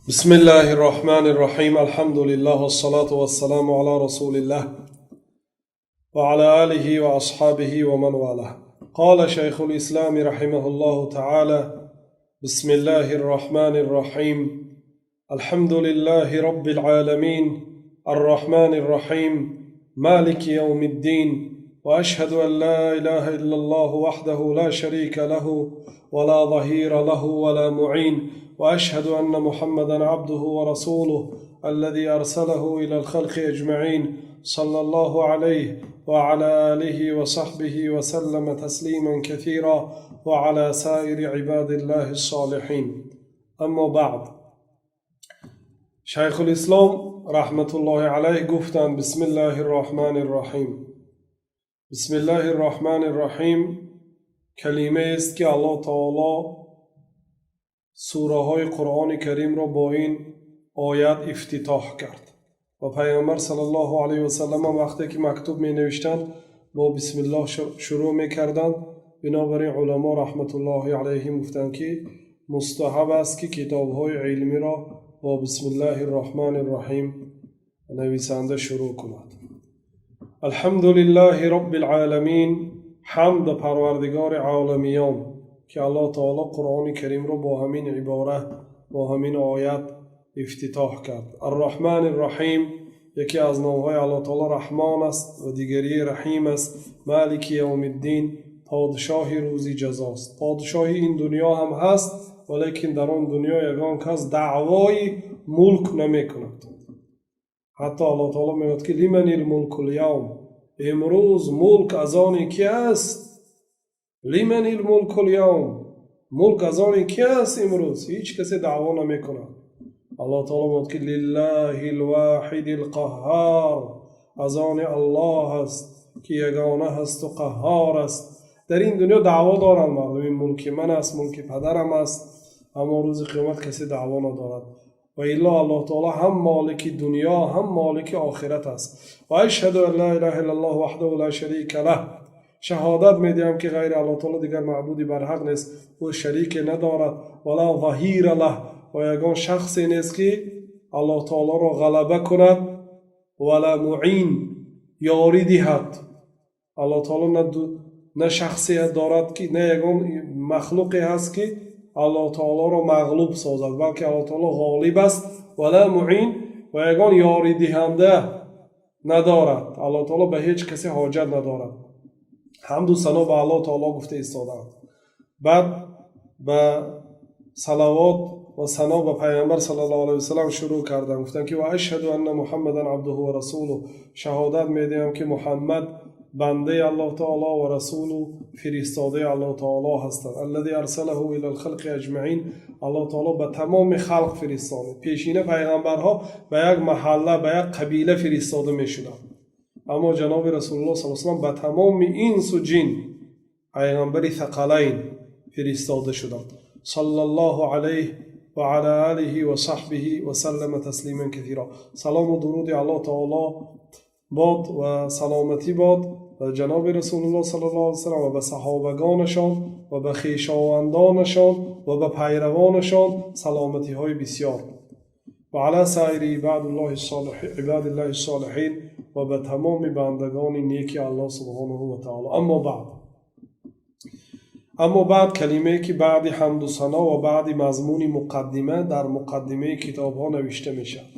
بسم الله الرحمن الرحيم، الحمد لله والصلاة والسلام على رسول الله وعلى آله وأصحابه ومن والاه. قال شيخ الإسلام رحمه الله تعالى: بسم الله الرحمن الرحيم، الحمد لله رب العالمين، الرحمن الرحيم، مالك يوم الدين، وأشهد أن لا إله إلا الله وحده لا شريك له ولا ظهير له ولا معين، وأشهد أن محمدا عبده ورسوله الذي أرسله إلى الخلق أجمعين، صلى الله عليه وعلى آله وصحبه وسلم تسليما كثيرا، وعلى سائر عباد الله الصالحين. أما بعد. Шайхулислом раҳматуллоҳи алайҳ гуфтанд: بسم الله الرحمن الرحيم. بسم الله الرحمن الرحيم калимаест, ки Аллоҳ таоло сураҳои Қуръони Каримро бо ин оят ифтитоҳ кард ва Пайғамбар саллаллоҳу алайҳи васаллам ҳам вақте ки мактуб менавиштанд, бо бисмиллоҳ шурӯъ мекарданд. Бинобар ин уламо раҳматуллоҳи алайҳим гуфтанд, ки мустаҳаб аст, ки китобҳои илмиро бо بسم الله الرحمن الرحيم нависанда шурӯъ кунад. الحمد لله رب العالمين. Ҳамд Парвардигори оламиён, ки Аллоҳ таоло Қуръони Каримро бо ҳамин ибора, бо ҳамин оят ифтитоҳ кард. الرحمن الرحيم. Яке аз номҳои Аллоҳ таоло Раҳмон аст ва дигарӣ Раҳим аст. مالك يوم الدين. Подшоҳи рӯзи ҷазост. Подшоҳи ин дунё ҳам ҳаст, валекин дар он дунё ягон кас даъвои мулк намекунад. Ҳатто Аллоҳ таоло мегӯяд, ки لمن الملك اليوم. Имрӯз мулк аз они ки аст? لمن الملك اليوم. Мулк аз они ки аст имрӯз? Ҳеҷ касе даъво намекунад. Аллоҳ таоло мегӯяд, ки لله الواحد القهار. Аз они Аллоҳ аст, ки ягона ҳасту қаҳҳор аст. Дар ин дунё даъво доранд мардум: ин мулки ман аст, мулки падарам аст. Аммо рӯзи қиёмат касе даъво надорад. Ва илло Аллоҳ таоло ҳам молики дунё, ҳам молики охират аст. وأشهد أن لا إله إلا الله وحده لا شريك له. Шаҳодат медиҳам, ки ғайри Аллоҳ таоло дигар маъбуди барҳақ нест, ӯ шарике надорад. ولا ظهير له. Ва ягон шахсе нест, ки Аллоҳ таолоро ғалаба кунад. ولا معين. Ёрӣ диҳад. Аллоҳ таоло на шахсе дорад, ки на ягон махлуқе ҳаст, ки Аллоҳ таолоро мағлуб созад, балки Аллоҳ таоло ғолиб аст. ولا معين. Ва ягон ёридиҳанда надорад. Аллоҳ таоло ба ҳеҷ касе ҳоҷат надорад. Ҳамду сано ба Аллоҳ таоло гуфта истодаанд. Баъд ба салавот ва сано ба Пайғамбар саллаллоҳу алайҳи васаллам шурӯъ карданд. Гуфтанд, ки وأشهد أن محمدا عبده ورسوله. Шаҳодат медиҳам, ки Муҳаммад бандаи Аллоҳ таоло ва расулу фиристодаи Аллоҳ таоло ҳастанд. الذي أرسله إلى الخلق أجمعين. Аллоҳ таоло ба тамоми халқ фиристонид. Пешина пайғамбарҳо ба як маҳалла, ба як қабила фиристода мешуданд, аммо ҷаноби Расулуллоҳ са салам ба тамоми инсу ҷин, пайғамбари Сақалайн фиристода шуданд. صلى الله عليه وعلى آله وصحبه وسلم تسليما كثيرا. Салому дуруди Аллоҳ таоло бод ва саломатӣ бод ба ҷаноби Расулуллоҳ саллаллоҳу алайҳи васаллам ва ба саҳобагонашон ва ба хешовандонашон ва ба пайравонашон саломатиҳои бисёр. وعلى سائر عباد الله الصالحين. Ва ба тамоми бандагони неки Аллоҳ سبحانه وتعالى. أما بعد. أما بعد калимае, ки баъди ҳамду сано ва баъди мазмуни муқаддима дар муқаддимаи китобҳо навишта мешавад.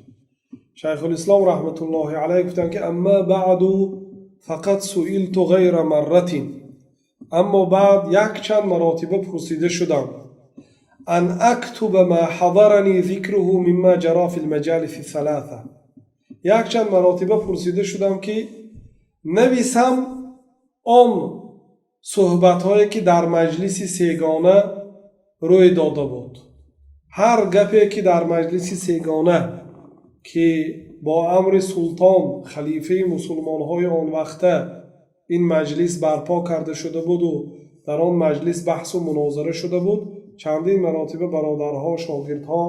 Шайхулислом раҳматуллоҳи алайҳ гуфтанд, ки أما بعد، فقد سئلت غير مرة. Аммо баъд, якчанд маротиба пурсида шудам. أن أكتب ما حضرني ذكره مما جرى في المجالس الثلاثة. Якчанд маротиба пурсида шудам, ки нависам он суҳбатҳое, ки дар маҷлиси сегона рӯй дода буд. Ҳар гапе, ки дар маҷлиси сегона, ки бо амри султон, халифаи мусулмонҳои он вақта, ин маҷлис барпо карда шуда буду дар он маҷлис баҳсу мунозара шуда буд, чандин маротиба бародарҳо, шогирдҳо,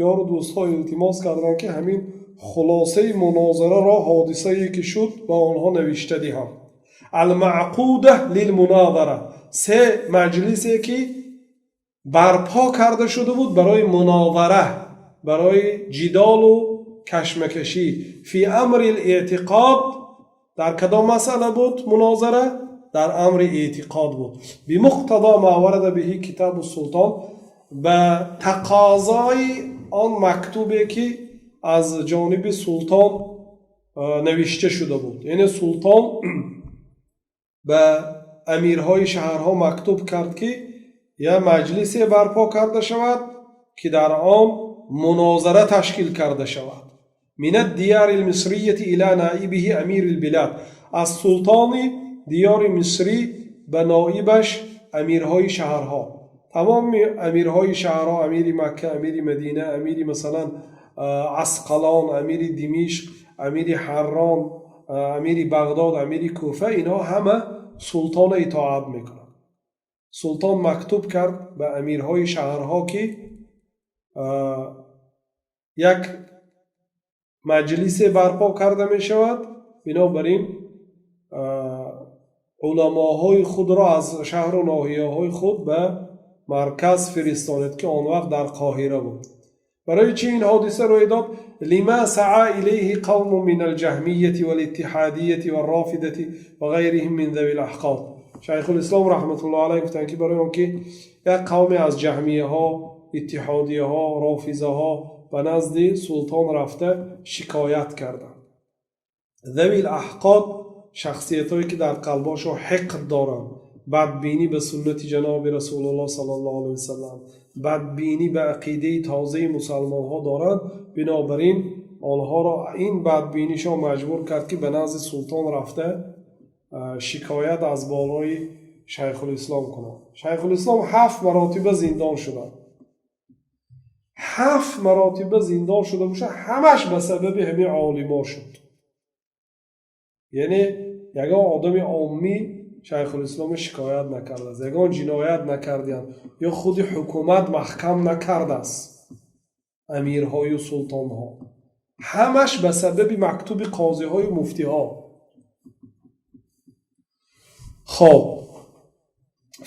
ёру дӯстҳо илтимос карданд, ки ҳамин хулосаи мунозараро, ҳодисае ки шуд, ба онҳо навишта диҳам. المعقودة للمناظرة. Се маҷлисе, ки барпо карда шуда буд барои мунозара. Барои ҷидолу кашмакашӣ في أمر الاعتقاد. Дар кадом масъала буд мунозара? Дар амри эътиқод буд. بمقتضى ما ورد به كتاب السلطان, ба тақозои он мактубе, ки аз ҷониби султон навишта шуда буд. Яъне султон ба амирҳои шаҳрҳо мактуб кард, ки як маҷлисе барпо карда шавад, ки дар он мунозара ташкил карда шавад. من الديار المصرية إلى نائبه أمير البلاد, аз султони диёри мисрӣ ба ноибаш, амирҳои шаҳрҳо, тамоми амирҳои шаҳрҳо: амири Макка, амири Мадина, амири, масалан, Асқалон, амири Димишқ, амири Ҳаррон, амири Бағдод, амири Куфа. Инҳо ҳама султона итоат мекунанд. Султон мактуб кард ба амирҳои шаҳрҳо, ки як маҷлисе барпо карда мешавад, бинобар ин уламоҳои худро аз шаҳру ноҳияҳои худ ба марказ фиристонед, ки он вақт дар Қоҳира буд. Барои чӣ ин ҳодиса рӯй дод? لما سعى إليه قوم من الجهمية والاتحادية والرافضة وغيرهم من ذوي الأحقاد. Шайхулислом раҳматуллоҳ алайҳ гуфтанд, ки барои он ки як қавме аз ҷаҳмияҳо, иттиҳодияҳо, рофизаҳо ба назди султон рафта шикоят карданд. ذوي الأحقاد, шахсиятҳое, ки дар қалбошон ҳиқд доранд, бадбинӣ ба суннати ҷаноби Расулуллоҳ саллаллоҳу алайҳи васалам, бадбинӣ ба ақидаи тозаи мусалмонҳо доранд. Бинобар ин онҳоро ин бадбинишон маҷбур кард, ки ба назди султон рафта шикоят аз болои Шайхулислом кунанд. Шайхулислом ҳафт маротиба зиндон шуданд. Ҳафт маротиба зиндон шуда бошад, ҳамаш ба сабаби ҳамин олимо шуд. Яъне ягон одами оммӣ Шайхулисломо шикоят накардааст, ягон ҷиноят накардиянд ё худи ҳукумат маҳкам накардааст, амирҳою султонҳо. Ҳамаш ба сабаби мактуби қозиҳою муфтиҳо. Хоб,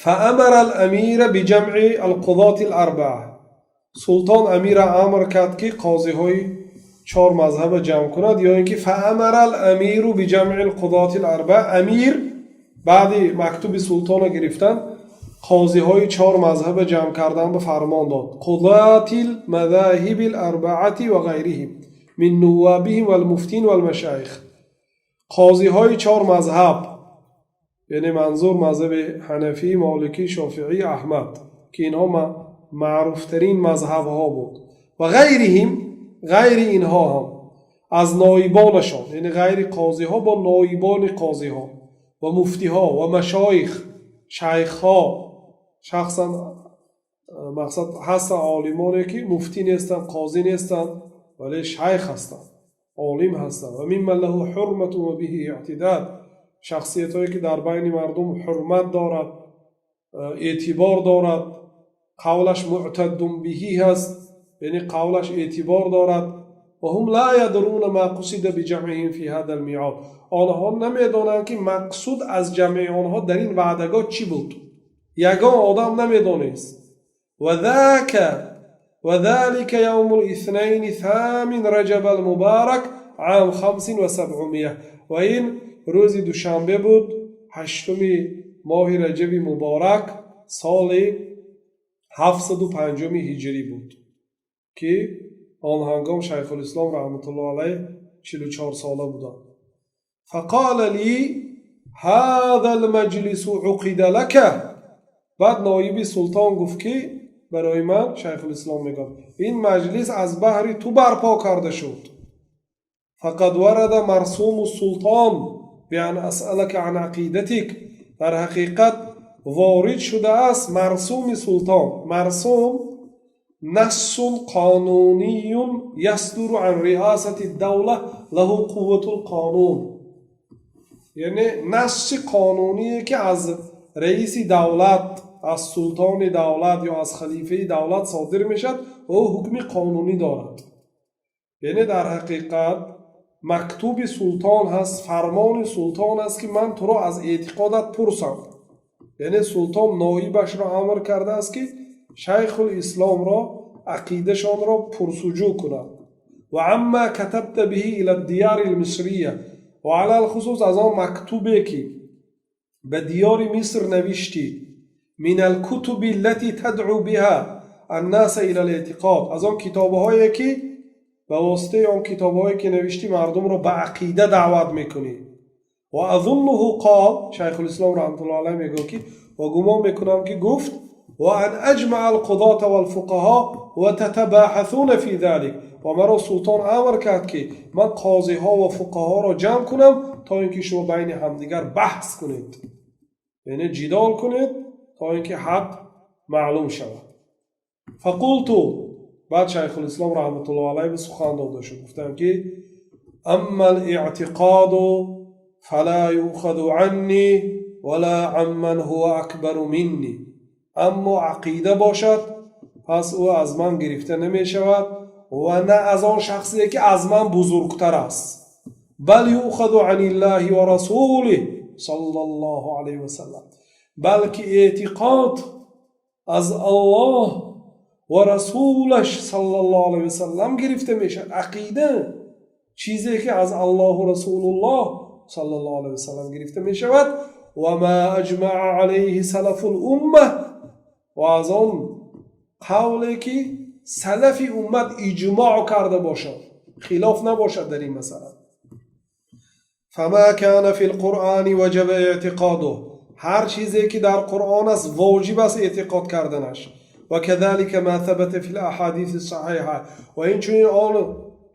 فأمر الأمير بجمع القضاة الأربعة. Султон амира амр кард, ки қозиҳои чор мазҳаба ҷамъ кунад, ё ин ки فأمر الأمير بجمع القضاة الأربعة. Амир баъди мактуби султона гирифтан қозиҳои чор мазҳаба ҷамъ кардан ба фармон дод. قضاة المذاهب الأربعة وغيرهم من نوابهم والمفتين والمشايخ. Қозиҳои чор мазҳаб, яъне манзур мазҳаби ҳанафӣ, моликӣ, шофиӣ, Аҳмад, ки инҳо маъруфтарин мазҳабҳо буд, ва غيرهم, ғайри инҳо ҳам аз ноибонашон, яъне ғайри қозиҳо бо ноибони қозиҳо ва муфтиҳо ва машоих, шайхҳо шахсан. Мақсад, ҳастанд олимоне, ки муфтӣ нестанд, қозӣ нестанд, вале шайх ҳастанд, олим ҳастанд. وممن له حرمة وبه اعتداد, шахсиятҳое, ки дар байни мардум ҳурмат дорад, эътибор дорад, қавлаш معتد به ҳаст, яъне қавлаш эътибор дорад. وهم لا يدرون ما قصد بجمعهم في هذا الميعاد. Онҳо намедонанд, ки мақсуд аз ҷамъи онҳо дар ин ваъдагоҳ чӣ буд. Ягон одам намедонист. وذلك يوم الاثنين ثامن رجب المبارك عام 775. Ва ин рӯзи душанбе буд, ҳаштуми моҳи раҷаби муборак, соли 705-уми ҳиҷрӣ буд, ки он ҳангом Шайхулислом раҳматуллоҳ алайҳ 44 сола буданд. فقال لي هذا المجلس عقد لك. Баъд ноиби султон гуфт, ки барои ман, Шайхулислом мегӯяд, ин маҷлис аз баҳри ту барпо карда шуд. فقد ورد مرسوم السلطان بأن أسألك عن عقيدتك. Дар ҳақиқат ворид шудааст марсуми султон. Марсум نص قانوني يصدر عن رئاسة الدولة له قوة القانون, яъне насси қонуние, ки аз раиси давлат, аз султони давлат ё аз халифаи давлат содир мешавад ва ӯ ҳукми қонунӣ дорад. Яъне дар ҳақиқат мактуби султон ҳаст, фармони султон аст, ки ман туро аз эътиқодат пурсам. Яъне султон ноибашро амр кардааст, ки Шайхулисломро Ақидашонро пурсуҷӯ кунам. Ва عما كتبت به إلى الديار المصرية, ва алалхусус аз он мактубе, ки ба диёри Миср навиштӣ, من الكتب التي تدعو بها الناس إلى الاعتقاد, аз он китобҳое, ки ба воситаи он китобҳое, ки навиштӣ, мардумро ба ақида даъват мекунӣ. وأظنه قال, Шайхулислом раҳматуллоҳ алайҳ мегӯяд, ки ва гумон мекунам, ки гуфт: وأن أجمع القضاة والفقهاء وتتباحثون في ذلك. Ва маро султон амр кард, ки ман қозиҳо ва фуқаҳоро ҷамъ кунам, то ин ки шумо байни ҳамдигар баҳс кунед, яъне ҷидол кунед, то ин ки ҳақ маълум шавад. فقلت, баъд Шайхулислом раҳматуллоҳ алайҳ сухан дода шуд, гуфтам, ки: أما الاعتقاد فلا يؤخذ عني ولا عمن هو أكبر مني. Аммо ақида бошад, пас ӯ аз ман гирифта намешавад ва на аз он шахсе, ки аз ман бузургтар аст. بل يؤخذ عن الله ورسوله صلى الله عليه وسلم, балки эътиқод аз Аллоҳ ва расулаш саллаллоҳу алайҳи васаллам гирифта мешавад. Ақида чизе, ки аз Аллоҳу Расулуллоҳ саллаллоҳу алайҳи васаллам гирифта мешавад. وما أجمع عليه سلف الأمة, ва аз он қавле, ки салафи уммат иҷмоъ карда бошад, хилоф набошад дар ин масъала. فما كان في القرآن وجب اعتقاده, ҳар чизе, ки дар Қуръон аст, воҷиб аст эътиқод карданаш. وكذلك ما ثبت في الأحاديث الصحيحة, ва инчунин он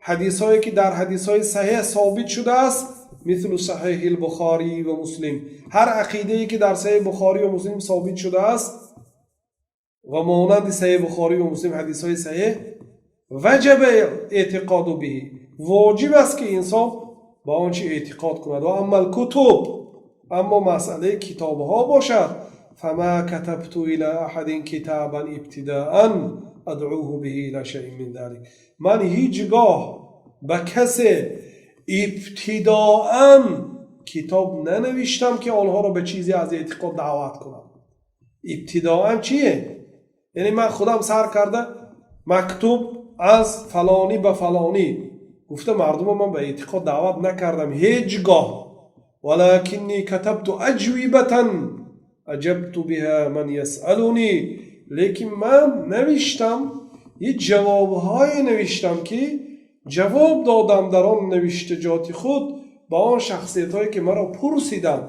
ҳадисҳое, ки дар ҳадисҳои саҳеҳ собит шудааст, مثل صحيح البخاري ومسلم, ҳар ақидае, ки дар Саҳеҳи Бухорӣ ва Муслим собит шудааст ва монанди Саҳеҳи Бухорӣ ва Муслим ҳадисҳои саҳеҳ, وجب الاعتقاد به, воҷиб аст, ки инсон ба он чи эътиқод кунад. وأما الكتب, аммо масъалаи китобҳо бошад, فما كتبت إلى أحد كتابا ابتداء أدعوه به إلى شيء من ذلك, ман ҳеҷ гоҳ ба касе ибтидоан китоб нанавиштам, ки онҳоро ба чизе аз эътиқод даъват кунам. Ибтидоан чие? Яъне ман худам сар карда мактуб аз фалонӣ ба фалонӣ гуфта, мардумо ман ба эътиқод даъват накардам ҳеҷ гоҳ. ولكني كتبت أجوبة أجبت بها من يسألني, лекин ман навиштам, ҳеҷ ҷавобҳое навиштам, ки ҷавоб додам дар он навиштаҷоти худ ба он шахсиятҳое, ки маро пурсиданд,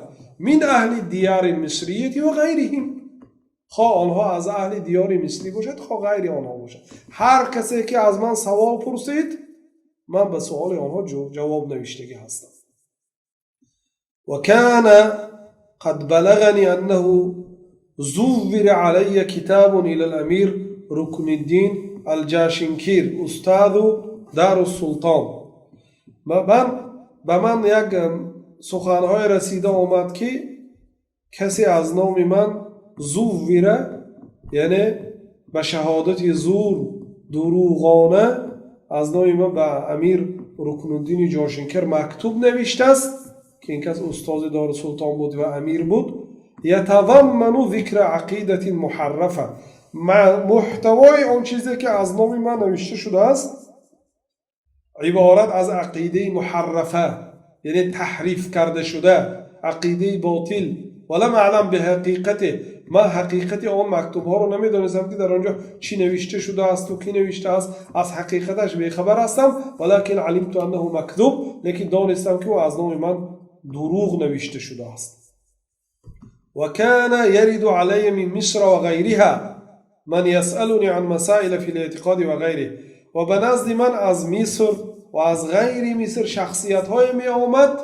من أهل الديار المصرية وغيرهم, хоҳ онҳо аз аҳли диёри мисрӣ бошад, хоҳ ғайри онҳо бошад. Ҳар касе, ки аз ман савол пурсид, ман ба суоли онҳо ҷавоб навиштагӣ ҳастам. وكان قد بلغني أنه زور علي كتاب إلى الأمير ركن الدين الجاشنكير أستاذ دار السلطان. Ба ман як суханҳое расида омад, ки касе аз номи ман زور, яъне ба шаҳодати зур, дурӯғона аз номи ман ба амир Рукнуддини Ҷошинкир мактуб навиштааст, ки ин кас устози Дорусултон буд ва амир буд. يتضمن ذكر عقيدة محرفة, муҳтавои он чизе, ки аз номи ман навишта шудааст, иборат аз ақидаи муҳаррафа, яъне таҳриф карда шуда, ақидаи ботил. ولم أعلم بحقيقته, ман ҳақиқати он мактубҳоро намедонистам, ки дар он ҷо чӣ навишта шудаасту кӣ навиштааст, аз ҳақиқаташ бехабар ҳастам. ولكن علمت أنه مكذوب, лекин донистам, ки ӯ аз номи ман дурӯғ навишта шудааст. وكان يرد علي من مصر وغيرها من يسألني عن مسائل في الاعتقاد وغيره, ва ба назди ман аз Миср ва аз ғайри Миср шахсиятҳое меомад,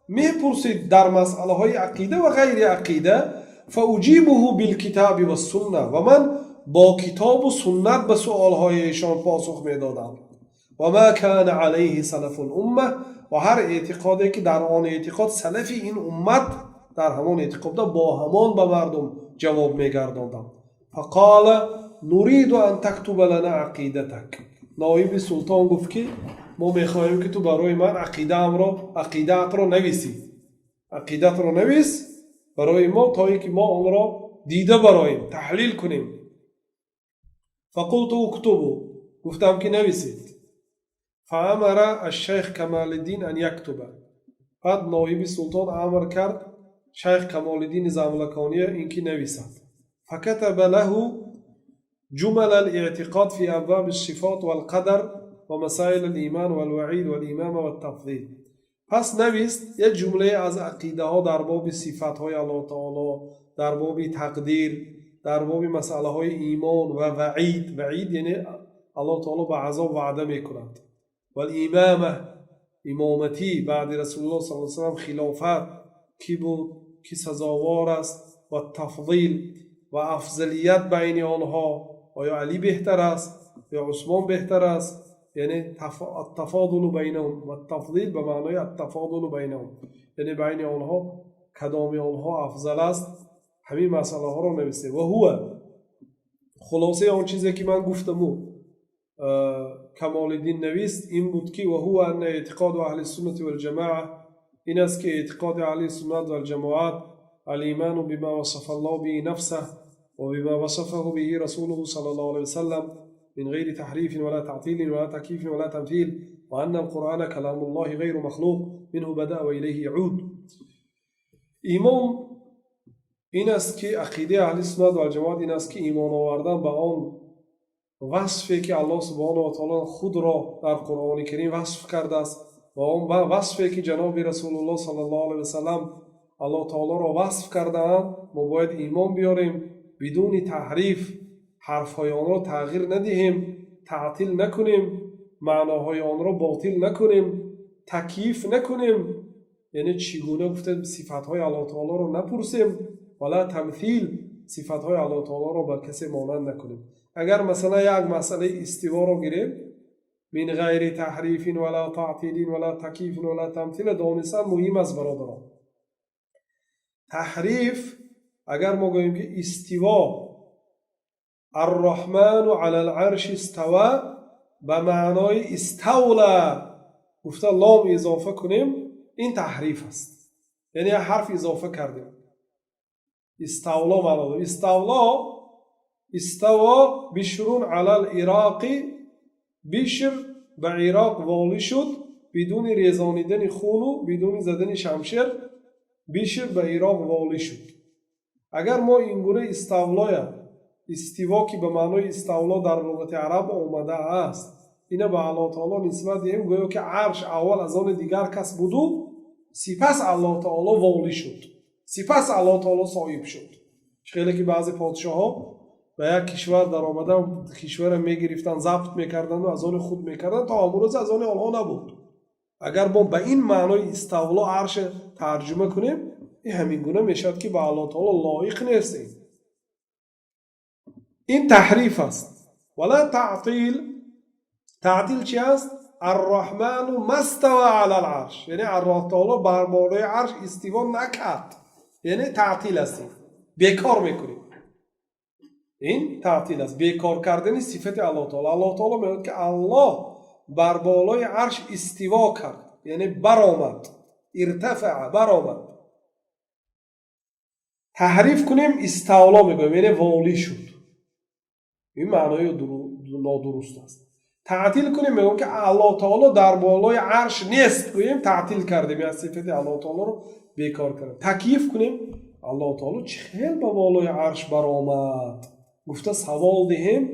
мепурсид дар масъалаҳои ақида ва ғайри ақида. فأجيبه بالكتاب والسنة, ва ман бо китобу суннат ба суолҳои эшон посух медодам. وما كان عليه سلف الأمة, ва ҳар эътиқоде, ки дар он эътиқод салафи ин уммат дар ҳамон эътиқодда, бо ҳамон ба мардум ҷавоб мегардондам. فقال نريد أن تكتب لنا عقيدتك. Ноиби султон гуфт, ки мо мехоҳем, ки ту барои ман ақидаатро нависӣ, ақидатро навис барои мо, то ин ки мо онро дида бароем, таҳлил кунем. فقلت اكتبوا، гуфтам ки нависед. فأمر الشيخ Камалиддин أن يكتب. Баъд ноиби султон амр кард шайх Камолиддини Замлакония ин ки нависад. فكتب له جمل الاعتقاد في أبواب الصفات والقدر ومسائل الإيمان والوعيد والإمامة والتفضيل. Пас навист як ҷумлае аз ақидаҳо дар боби сифатҳои Аллоҳ таоло, дар боби тақдир, дар боби масъалаҳои имон ва ваъид. Ваъид яъне Аллоҳ таоло ба азоб ваъда мекунад. والإمامة, имоматӣ баъди Расулуллоҳ саллаллоҳу алайҳи васаллам, хилофат кӣ буд, кӣ сазовор аст, والتفضيل, ва афзалият байни онҳо, оё Алӣ беҳтар аст ё Усмон беҳтар аст, яъне التفاضل بينهم. والتفضيل ба маънои التفاضل بينهم, яъне байни онҳо кадоми онҳо афзал аст. Ҳамин масъалаҳоро навистем. وهو, хулосаи он чизе ки ман гуфтаму Камолиддин навист, ин буд ки وهو أن اعتقاد أهل السنة والجماعة, ин аст ки эътиқоди аҳли суннат валҷамоат, الإيمان بما وصف الله به نفسه وبما وصفه به رسوله صلى الله عليه وسلم من غير تحريف ولا تعطيل ولا تكييف ولا تمثيل، وأن القرآن كلام الله غير مخلوق، منه بدأ وإليه يعود. Имон ин аст ки ақидаи аҳли суннат валҷамоат ин аст ки имон овардан ба он васфе ки Аллоҳ субҳонаҳу ва таоло худро дар Қуръони Карим васф кардааст ва он васфе ки ҷаноби Расулуллоҳ саллаллоҳу алайҳи васаллам Аллоҳ таолоро васф кардаанд, мо бояд имон биёрем бидуни таҳриф, ҳарфҳои онро тағйир надиҳем, таътил накунем, маъноҳои онро ботил накунем, такйиф накунем, яъне чӣ гуна гуфта сифатҳои Аллоҳ таолоро напурсем, ولا تمثيل, сифатҳои Аллоҳ таолоро ба касе монанд накунем. Агар масалан як масъалаи истиворо гирем, من غير تحريف ولا تعطيل ولا تكييف ولا تمثيل донистан муҳим аст, бародарон. Таҳриф, агар мо гӯем ки истиво, الرحمن على العرش استوى, ба маънои استولى гуфта лом изофа кунем, ин таҳриф аст, яъне як ҳарф изофа кардем. Иставло маъно дорад. Иставло, استوى بشر على العراق, Бишр ба Ироқ волӣ шуд бидуни резонидани хуну бидуни задани шамшер. Бишр ба Ироқ волӣ шуд. Агар мо ин гуна иставлоя, истиво ки ба маънои иставло дар луғати араб омадааст, ина ба Аллоҳ таоло нисбат диҳем, гӯё ки арш аввал аз они дигар кас буду, сипас Аллоҳ таоло волӣ шуд, сипас Аллоҳ таоло соҳиб шуд. Хеле ки баъзе подшоҳҳо ба як кишвар даромадан, кишвара мегирифтанд, забт мекарданду аз они худ мекарданд, то ҳамон рӯз аз они онҳо набуд. Агар мо ба ин маънои иставло арша тарҷума кунем, ин ҳамин гуна мешавад ки ба Аллоҳ таоло лоиқ нест. Ин таҳриф аст. ولا تعطيل. Таътил чи аст? الرحمن ما استوى على العرش, яъне Аллоҳ таоло бар болои арш истиво накард, яъне таътил аст, ин бекор мекунем, ин таътил аст, бекор кардани сифати Аллоҳ таоло. Аллоҳ таоло мегӯяд ки Аллоҳ бар болои арш истиво кард, яъне баромад, ارتفع, баромад. Таҳриф кунем, иставло мегӯем, яъне волӣ шуд. Ин маънои нодуруст аст. Таътил кунем, мегӯем ки Аллоҳ таоло дар болои арш нест, гӯем, таътил кардем, як сифати Аллоҳ таолоро бекор кардем. Такйиф кунем, Аллоҳ таоло чӣ хел ба болои арш баромад гуфта савол диҳем,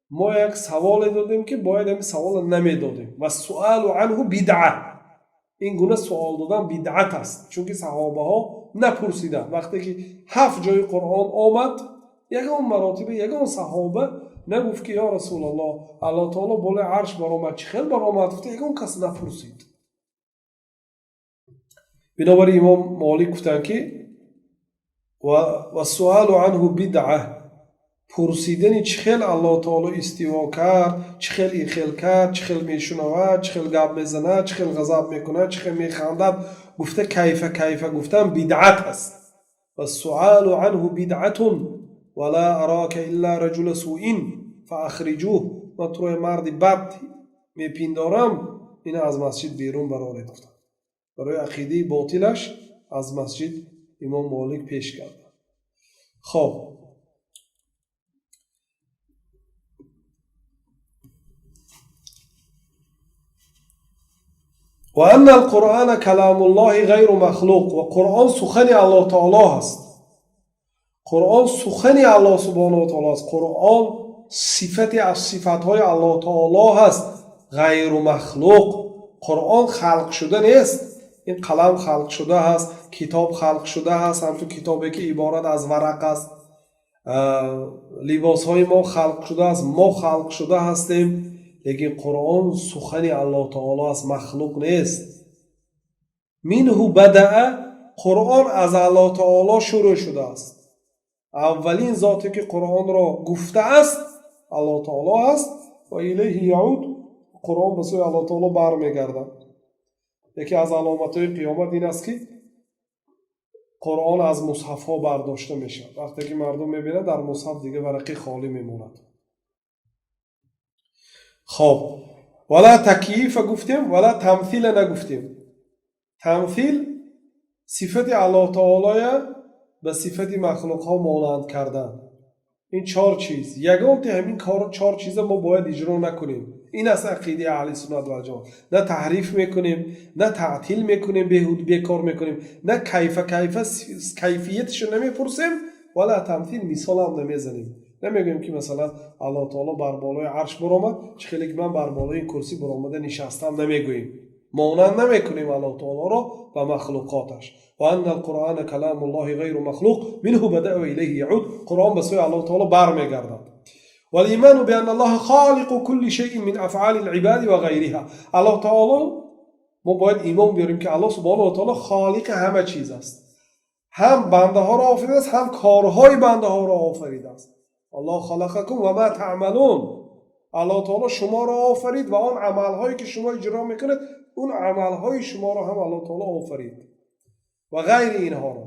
мо як саволе додем ки бояд ҳамин саволро намедодем. والسؤال عنه بدعة, ин гуна суол додан бидъат аст, чунки саҳобаҳо напурсиданд. Вақте ки ҳафт ҷои Қуръон омад, ягон маротиба ягон саҳоба нагуфт ки ё Расулаллоҳ, Аллоҳ таоло болои арш баромад, чӣ хел баромад гуфта ягон кас напурсид. Бинобар ин имом Молик гуфтанд ки والسؤال عنه بدعة, пурсидани чӣ хел Аллоҳ таоло истиво кард, чӣ хел ин хел кард, чӣ хел мешунавад, чӣ хел гап мезанад, чӣ хел ғазаб мекунад, чӣ хел механдад гуфта, كيف كيف гуфтан бидъат аст. والسؤال عنه بدعة ولا أراك إلا رجل سوء فأخرجوه, ман туро марди бад мепиндорам, ина аз масҷид берун бароред гуфтанд. Барои ақидаи ботилаш аз масҷид имом Молик пеш кард. Хоб. وأن القرآن كلام الله غير مخلوق. Ва Қуръон сухани Аллоҳ таоло ҳаст. Қуръон сухани Аллоҳ субҳонаҳу ва таоло аст. Қуръон сифате аз сифатҳои Аллоҳ таоло ҳаст. غير مخلوق. Қуръон халқ шуда нест. Ин қалам халқ шуда ҳаст, китоб халқ шуда ҳаст, ҳамчун китобе ки иборат аз варақ аст. Либосҳои мо халқ шудааст, мо халқ шуда ҳастем, лекин Қуръон сухани Аллоҳ таоло аст, махлуқ нест. منه بدأ. Қуръон аз Аллоҳ таоло шурӯъ шудааст. Аввалин зоте ки Қуръонро гуфтааст, Аллоҳ таоло аст. وإليه يعود. Қуръон ба сӯи Аллоҳ таоло бармегардад. Яке аз аломатҳои қиёмат ин аст, ки Қуръон аз мусҳафҳо бардошта мешавад. Вақте ки мардум мебинад, дар мусҳаф дига варақи холӣ мемонад. Хоб, ولا تكييف гуфтем, ولا تمثيل нагуфтем. Тамфил — сифати Аллоҳ таолоя ба сифати махлуқҳо монанд кардан. Ин чор чиз, ягонте ҳамин кор, чор чиза мо бояд иҷро накунем. Ин аст ақидаи аҳли суннат валҷамоат. На таҳриф мекунем, на таътил мекунем, беҳуд бекор мекунем, на кайфа кайфа, кайфияташо намепурсем. ولا تمثيل, мисолам намезанем. Намегӯем, ки масалан, Аллоҳ таоло бар болои арш баромад, чӣ хеле ки ман бар болои ин курсӣ баромада нишастам, намегӯем. Монанд намекунем Аллоҳ таолоро ба махлуқоташ. وأن القرآن كلام الله غير مخلوق، منه بدأ وإليه يعود. Қуръон ба сӯи Аллоҳ таоло бармегардад. والإيمان بأن الله خالق كل شيء من أفعال العباد وغيرها. Аллоҳ таоло, мо бояд имон биёрем, ки Аллоҳ субҳонаҳу ва таоло холиқи ҳама чиз аст. Ҳам бандаҳоро офаридааст, ҳам корҳои бандаҳоро офаридааст. الله خلقكم وما تعملون. Аллоҳ таоло шуморо офарид ва он амалҳое ки шумо иҷро мекунед, он амалҳои шуморо ҳам Аллоҳ таоло офарид ва ғайри инҳоро.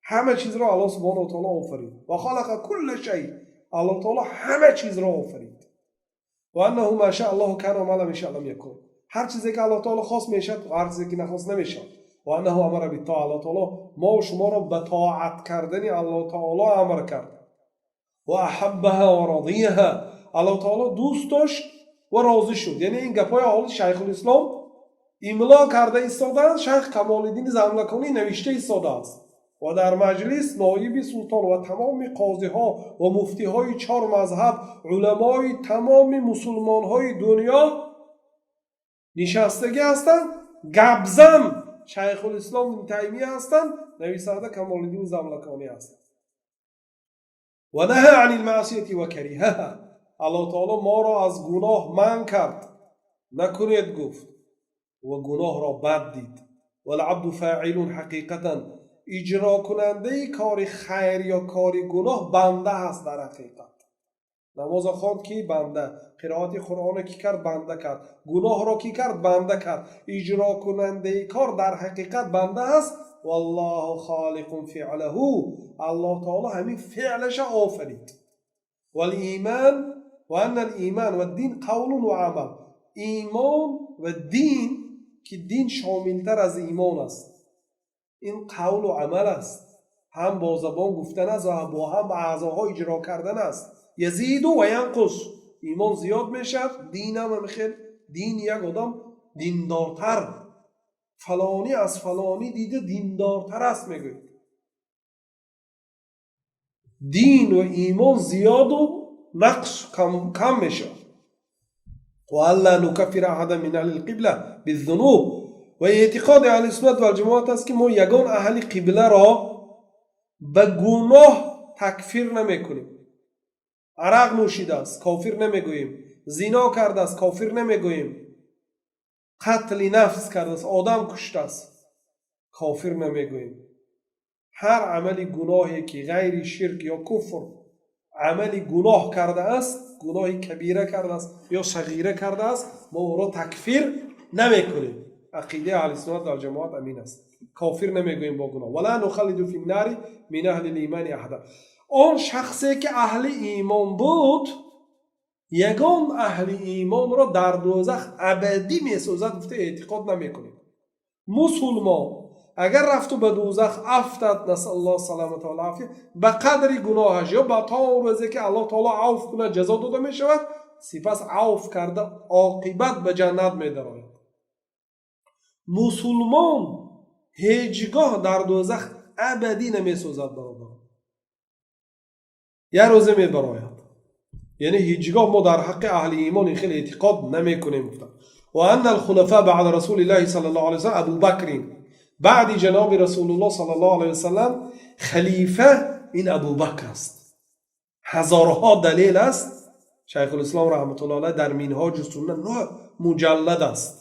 Ҳама чизро Аллоҳ субҳонаҳу ва таоло офарид. وخلق كل شيء. Аллоҳ таоло ҳама чизро офарид. وأنه ما شاء الله كان وما لم يشأ لم يكن. Ҳар чизе ки Аллоҳ таоло хост, мешавад ва ҳар чизе ки нахост, намешавад. وأنه أمر بالطاعة. Аллоҳ таоло мо шуморо ба тоат кардани Аллоҳ таоло амр кард. وأحبها ورضيها. Аллоҳ таоло дӯст дошт ва розӣ шуд. Яъне ин гапҳои ҳоли Шайхулислом имло карда истодаанд, Шайх Камолиддини Замлаконӣ навишта истодааст ва дар маҷлис ноиби султон ва тамоми қозиҳо ва муфтиҳои чор мазҳаб, уламои тамоми мусулмонҳои дунё нишастагӣ ҳастанд. Гапзан Шайхулислом Таймия ҳастанд, нависанда Камолиддини Замлаконӣ ҳастанд. ونهى عن المعصية وكرهها. Аллоҳ таоло моро аз гуноҳ манъ кард, накунед гуфт, ва гуноҳро бад дид. والعبد فاعل حقيقة. Иҷрокунандаи кори хайр ё кори гуноҳ банда ҳаст дар ҳақиқат. Намоза хонд ки банда, қироати Қуръонро ки кард, банда кард, гуноҳро ки кард, банда кард. Иҷрокунандаи кор дар ҳақиқат банда аст. والله خالق فعله. Аллоҳ таоло ҳамин феълаша офарид. والإيمان وأن الإيمان والدين قول وعمل. Имон ва дин, ки дин шомилтар аз имон аст, ин қавлу амал аст. Ҳам бо забон гуфтан аст ва бо ҳам аъзоҳо иҷро кардан аст. يزيد وينقص. Имон зиёд мешавад, динам ҳамихел. Дин, як одам диндортар, фалонӣ аз фалонӣ дида диндортар аст, мегӯяд. Дин ва имон зиёду нақс, кам мешавад. وألا نكفر أحدا من أهل القبلة بالذنوب. Ва эътиқоди аҳли суннат валҷамоат аст, ки мо ягон аҳли қибларо ба гуноҳ такфир намекунем. Арақ нӯшидааст, кофир намегӯем. Зино кардааст, кофир намегӯем. Қатли нафс кардааст, одам куштааст, кофир намегӯем. Ҳар амали гуноҳе ки ғайри ширк ё куфр амали гуноҳ кардааст, гуноҳи кабира кардааст ё сағира кардааст, мо ӯро такфир намекунем. Ақидаи аҳли суннат валҷамоат ҳамин аст. Кофир намегӯем бо гуноҳ. ولا نخلد في النار من أهل الإيمان أحدا. Он шахсе ки аҳли имон буд, ягон аҳли имонро дар дӯзах абадӣ месӯзад гуфта эътиқод намекунем. Мусулмон агар рафту ба дӯзах афтад, نسأل الله السلامة والعافية, ба қадри гуноҳаш ё ба то он рӯзе ки Аллоҳ таоло авф кунад, ҷазо дода мешавад. Сипас авф карда, оқибат ба ҷаннат медарояд. Мусулмон ҳеҷгоҳ дар дӯзах абадӣ намесӯзад, бародар, як рӯзе мебарояд. Яъне ҳеҷгоҳ мо дар ҳаққи аҳли имон ин хел эътиқод намекунем, гуфтанд. وأن الخلفاء بعد رسول الله صلى الله عليه وسلم أبو بكر. Баъди ҷаноби Расулуллоҳ саллаллоҳу алайҳи васаллам халифа ин Абубакр аст. Ҳазорҳо далел аст. Шайхулислом раҳматуллоҳ алайҳ дар Минҳоҷу Сунна, нӯҳ муҷаллад аст,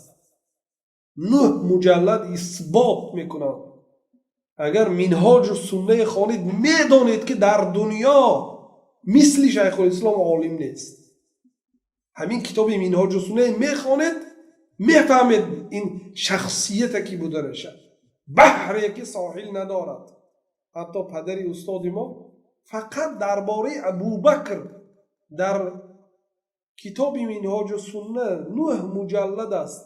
нӯҳ муҷаллад исбот мекунанд. Агар Минҳоҷу Суннаи хонед, медонед, ки дар дунё мисли Шайхулислом олим нест. Ҳамин китоби Минҳоҷу Сунна мехонед, мефаҳмед ин шахсияте ки буданаша, баҳре ки соҳил надорад. Ҳатто падари устоди мо фақат дар бораи Абубакр дар китоби Минҳоҷу Сунна, нӯҳ муҷаллад аст,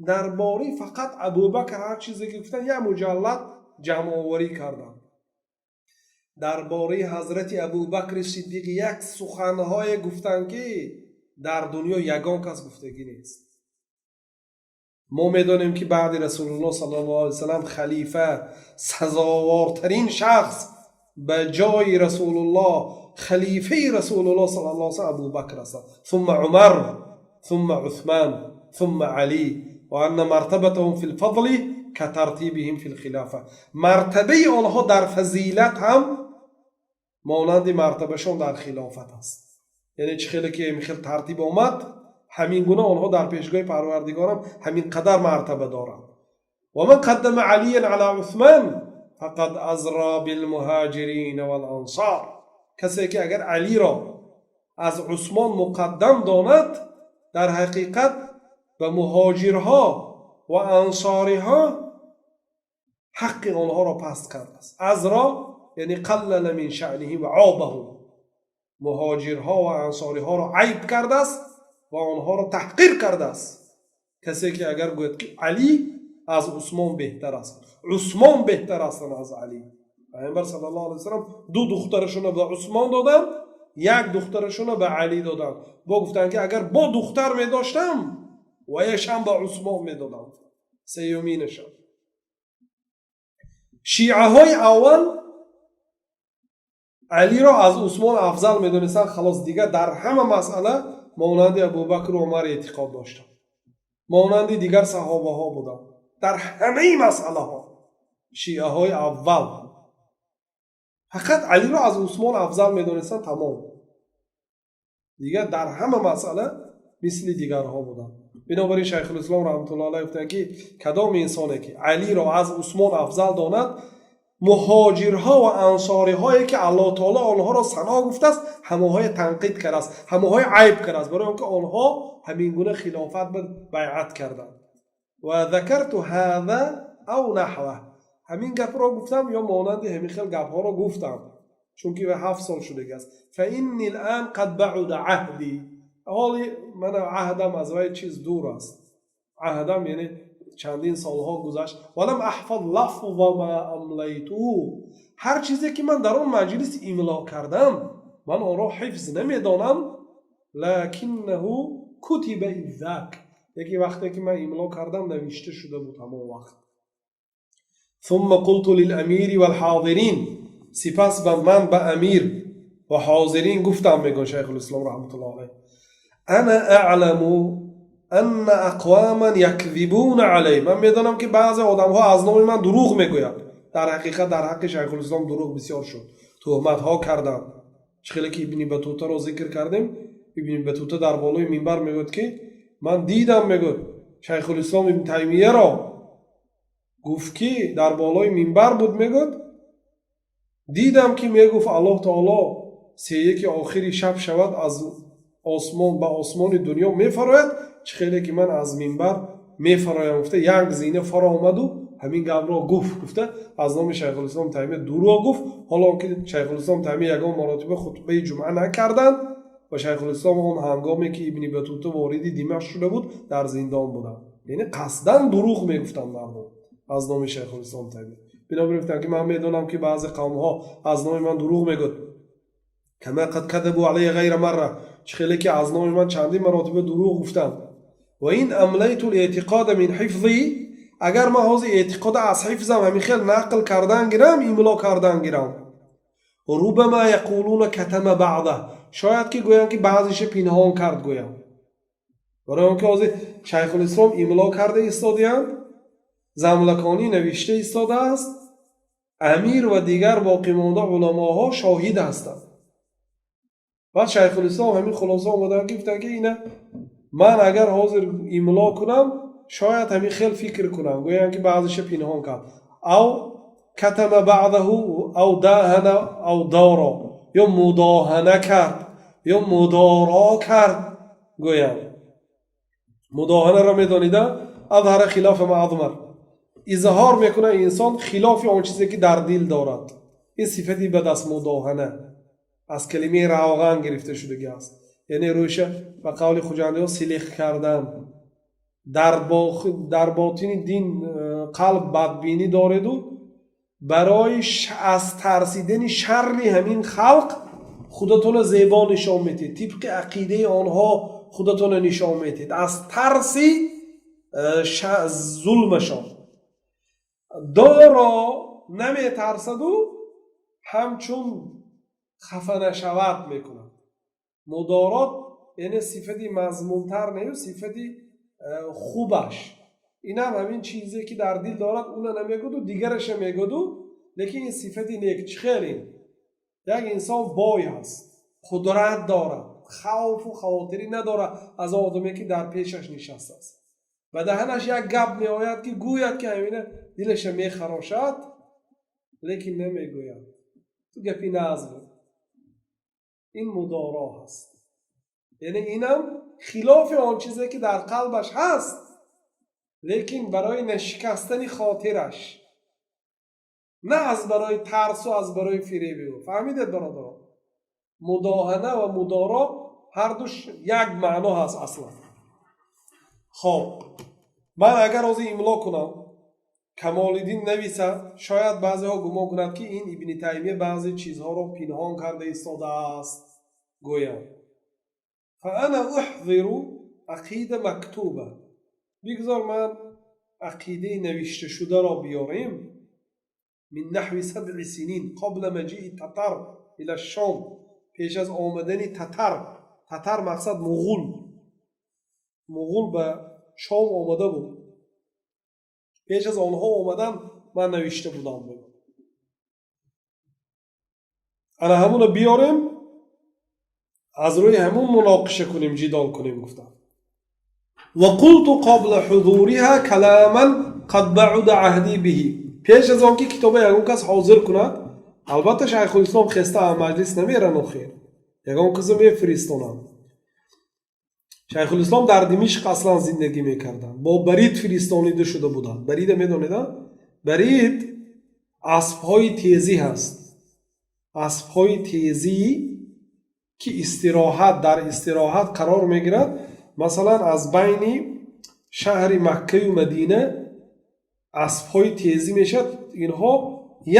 дар бораи фақат Абубакр ҳар чизе ки гуфтан, як муҷаллад ҷамъоварӣ карданд. Дар бораи ҳазрати Абубакри Сиддиқ як суханҳое гуфтанд, ки дар дунё ягон кас гуфтагӣ нест. Мо медонем, ки баъди Расулуллоҳ саллаллоҳу алайҳи васаллам халифа, сазовортарин шахс ба ҷои Расулуллоҳ, халифаи Расулуллоҳ саллаллоҳу алайҳи васаллам Абубакр ҳастанд, ثم Умар, ثم Усман, ثم Али. وأن مرتبتهم في الفضل كترتيبهم في الخلافة. Мартабаи онҳо дар фазилат ҳам монанди мартабашон дар хилофат аст. Яъне чӣ хеле ки хел тартиб омад, ҳамин гуна онҳо дар пешгоҳи Парвардигорам ҳамин қадар мартаба доранд. ومن قدم عليا على عثمان فقد أزرى بالمهاجرين والأنصار. Касе ки агар Алиро аз Усмон муқаддам донад, дар ҳақиқат ба муҳоҷирҳо ва ансориҳо ҳаққи онҳоро паст кардааст. أزرى яъне قلل من شأنهم وعابهم. Муҳоҷирҳо ва ансориҳоро айб кардааст ва онҳоро таҳқир кардааст, касе ки агар гӯяд, ки Алӣ аз Усмон беҳтар аст, Усмон беҳтар астанд аз Алӣ. Пайғамбар саллаллоҳу алайҳи васаллам ду духтарашонро ба Усмон доданд, як духтарашонро ба Алӣ доданд. Бо гуфтанд, ки агар бо духтар медоштам, ваяшам ба Усмон медодам, сеюминашам. Шиаҳои аввал Алиро аз Усмон афзал медонистанд, халос. Дигар дар ҳама масъала монанди Абубакру Умар эътиқод доштанд, монанди дигар саҳобаҳо буданд дар ҳамаи масъалаҳо. Шиаҳои аввал фақат Алиро аз Усмон афзал медонистанд, тамом. Дигар дар ҳама масъала мисли дигарҳо буданд. Бинобар ин Шайхулислом раҳматуллоҳ алайҳ гуфтанд, ки кадом инсоне ки Алиро аз Усмон афзал донад, муҳоҷирҳо ва ансориҳое ки Аллоҳ таоло онҳоро сано гуфтааст, ҳамоҳое танқид кардааст, ҳамоҳое айб кардааст, барои он ки онҳо ҳамин гуна хилофат ба байъат карданд. وذكرت هذا أو نحوه. Ҳамин гапро гуфтам ё монанди ҳамин хел гапҳоро гуфтам, чунки 7 сол шудагӣ аст. فإني الآن قد بعد عهدي. Ҳоли мана аҳдам аз вай чиз дур аст. Аҳдам яъне чандин солҳо гузашт. ولم أحفظ لفظ ما أمليته. Ҳар чизе ки ман дар он маҷлис имло кардам, ман онро ҳифз намедонам. لكنه كتب إذ ذاك. Лекин вақте ки ман имло кардам, навишта шуда буд ҳамон вақт. ثم قلت للأمير والحاضرين. Сипас ба ман ба амир ва ҳозирин гуфтам, мегӯяд Шайхулислом раҳматуллоҳ алайҳ: أنا أعلم أن أقواما يكذبون علي. Ман медонам, ки баъзе одамҳо аз номи ман дурӯғ мегӯянд. Дар ҳақиқат, дар ҳаққи Шайхулислом дурӯғ бисёр шуд, туҳматҳо карданд. Чӣ хеле ки Ибни Батутаро зикр кардем, Ибни Батута дар болои минбар мегӯяд, ки ман дидам, мегӯяд, Шайхулислом Ибни Таймияро, гуфт, ки дар болои минбар буд, мегӯяд, дидам, ки мегуфт: «Аллоҳ таоло сеяки охири шаб шавад, аз осмон ба осмони дунё мефарояд, чӣ хеле ки ман аз минбар мефароям», гуфта, як зина фаромаду ҳамин гапро гуфт, гуфта, аз номи Шайхулислом Таймия дурӯғ гуфт. Ҳоло ки Шайхулислом Таймия ягон маротиба хутбаи ҷумъа накарданд ва Шайхулислом он ҳангоме ки Ибни Батута вориди Димашқ шуда буд, дар зиндон буданд. Яъне қасдан дурӯғ мегуфтанд мардум аз номи Шайхулислом Таймия. Бинобар гуфтанд, ки ман медонам, ки баъзе қавмҳо аз номи ман дурӯғ мегӯяд. كما قد كذبوا علي غير مرة. Чӣ хеле ки аз номи ман чандин маротиба дурӯғ гуфтанд. وإن أمليت الاعتقاد من حفظي. Агар ман ҳозир эътиқода аз ҳифзам ҳамин хел нақл кардан гирам, имло кардан гирам, ربما يقولون كتم بعضه, шояд ки гӯянд, ки баъзеша пинҳон кард, гӯям. Барои он ки ҳозир Шайхулислом имло карда истодиянд, Замлаконӣ навишта истодааст, амир ва дигар боқимонда уламоҳо шоҳид ҳастанд. Баъд Шайхулислом ҳамин хулоса омаданд, ки гуфтанд, ки ина ман агар ҳозир имло кунам, шояд ҳамин хел фикр кунам, гӯянд, ки баъзеша пинҳон кард. أو كتم بعضه أو داهن أو دارى, ё мудоҳана кард, ё мудоро кард, гӯянд. Мудоҳанаро медонида? أظهر خلاف ما أضمر, изҳор мекунад инсон хилофи он чизе, ки дар дил дорад. Ин сифати бад аст. Мудоҳана аз калимаи равған гирифта шудагӣ аст, яъне рӯйша, ба қавли хуҷандиҳо, силих кардан. Дар ботини дин, қалб бадбинӣ дореду барои аз тарсидани шарри ҳамин халқ худатонро зебо нишон медиҳед, тибқи ақидаи онҳо худатонро нишон медиҳед, аз тарси зулмашон. Доро наметарсаду ҳамчун хафа нашавад мекунад. Мудорот яъне сифати мазмумтар нею, сифати хубаш. Инам ҳамин чизе, ки дар дил дорад, уна намегӯду, дигараша мегӯду, лекин ин сифати нек. Чӣ хел ин? Як инсон бой ҳаст, қудрат дорад, хавфу хавотирӣ надорад аз он одаме, ки дар пешаш нишастааст. Ба даҳанаш як гап меояд, ки гӯяд, ки ҳамина дилаша мехарошад, лекин намегӯяд. Ту гапи назм, ин мудоро ҳаст, яъне инам хилофи он чизе, ки дар қалбаш ҳаст, лекин барои нашикастани хотираш, на аз барои тарсу аз барои фиреби ӯ. Фаҳмидед, бародарон? Мудоҳана ва мудоро ҳардуш як маъно ҳаст аслан. Хоб, ман агар ҳозир имло кунам, Камолиддин нависад, шояд баъзеҳо гумон кунанд, ки ин Ибни Таймия баъзе чизҳоро пинҳон карда истодааст, гӯянд. فأنا أحضر عقيدة مكتوبة, бигзор ман ақидаи навишташударо биёрем. من نحو 7 سنين قبل مجيء التتر إلى الشام, пеш аз омадани татар. Татар мақсад муғул. Муғул ба Шом омада буд. Пеш аз онҳо омадан ман навишта будам. Ана ҳамуно биёрем, аз рӯи ҳамун муноқиша кунем, ҷидол кунем, гуфтам. وقلت قبل حضورها كلاما قد بعد عهدي به. Пеш аз он ки китоба ягон кас ҳозир кунад, албатта, Шайхулислом хеста маҷлис намеран, охир ягон касо мефиристонанд. Шайхулислом дар Димишқ аслан зиндагӣ мекарданд, бо барид фиристонида шуда буданд. Барида медонеда? Барид аспҳои тезӣ ҳаст, аспҳои тезӣ, ки истироҳат, дар истироҳат қарор мегирад. Масалан, аз байни шаҳри Маккаю Мадина аспҳои тезӣ мешавад, инҳо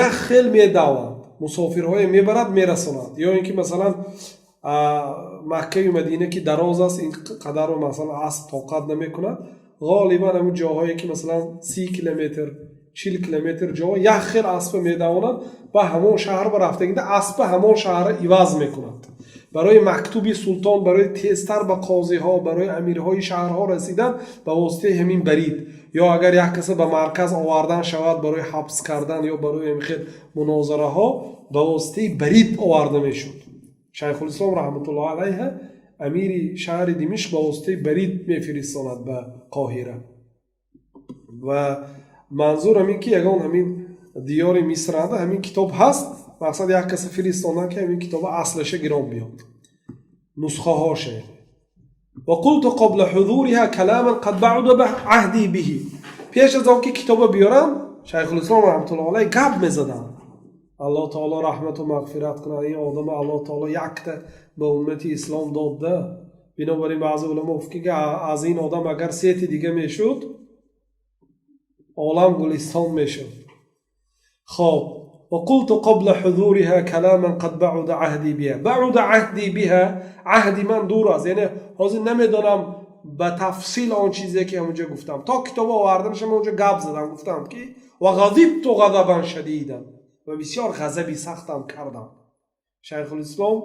як хел медаванд, мусофирҳое мебарад, мерасонад. Ё ин ки, масалан, Маккаю Мадина ки дароз аст, ин қадарро, масалан, асп тоқат намекунад. Ғолибан ҳамин ҷоҳое, ки, масалан, 30 километр, 40 километр ҷо, як хел аспа медавонад ва ҳамон шаҳр ба рафтагида аспа ҳамон шаҳрро иваз мекунад. Барои мактуби султон, барои тезтар ба қозиҳо, барои амирҳои шаҳрҳо расидан ба воситаи ҳамин барид, ё агар як каса ба марказ овардан шавад барои ҳабс кардан ё барои ҳамин хел мунозараҳо, ба воситаи барид оварда мешуд. Шайхулислом раҳматуллоҳ алайҳа амири шаҳри Димишқ ба воситаи барид мефиристонад ба Қоҳира. Ва манзур ҳамин, ки ягон ҳамин диёри Мисранда ҳамин китоб ҳаст. Мақсад, як каса фиристонанд, ки ҳамин китоба аслаша гирон биёд, нусхаҳоше. وقلت قبل حضورها كلاما قد بعد عهدي به. Пеш аз он ки китоба биёрам, Шайхулислом раҳматуллоҳ алайҳ гап мезаданд. Аллоҳ таоло раҳмату мағфират кунад ин одама. Аллоҳ таоло якта ба уммати ислом додда. Бинобар ин баъзе уламо гуфт, ки аз ин одам агар сети дига мешуд, олам гулистон мешуд. Хоб, وقلت قبل حضورها كلاما قد بعد عهدي بها. بعد عهدي بها, عهدی من دور است, یعنی ҳозир намедонам. Ба тафсил он чизе ки ҳамонҷо гуфтам, то китобо оварданашам онҷо гап задам, гуфтам ки ва ғазибту ғазабан шадидан, ва бисёр ғазаби сахтам кардам. Шайхулислом,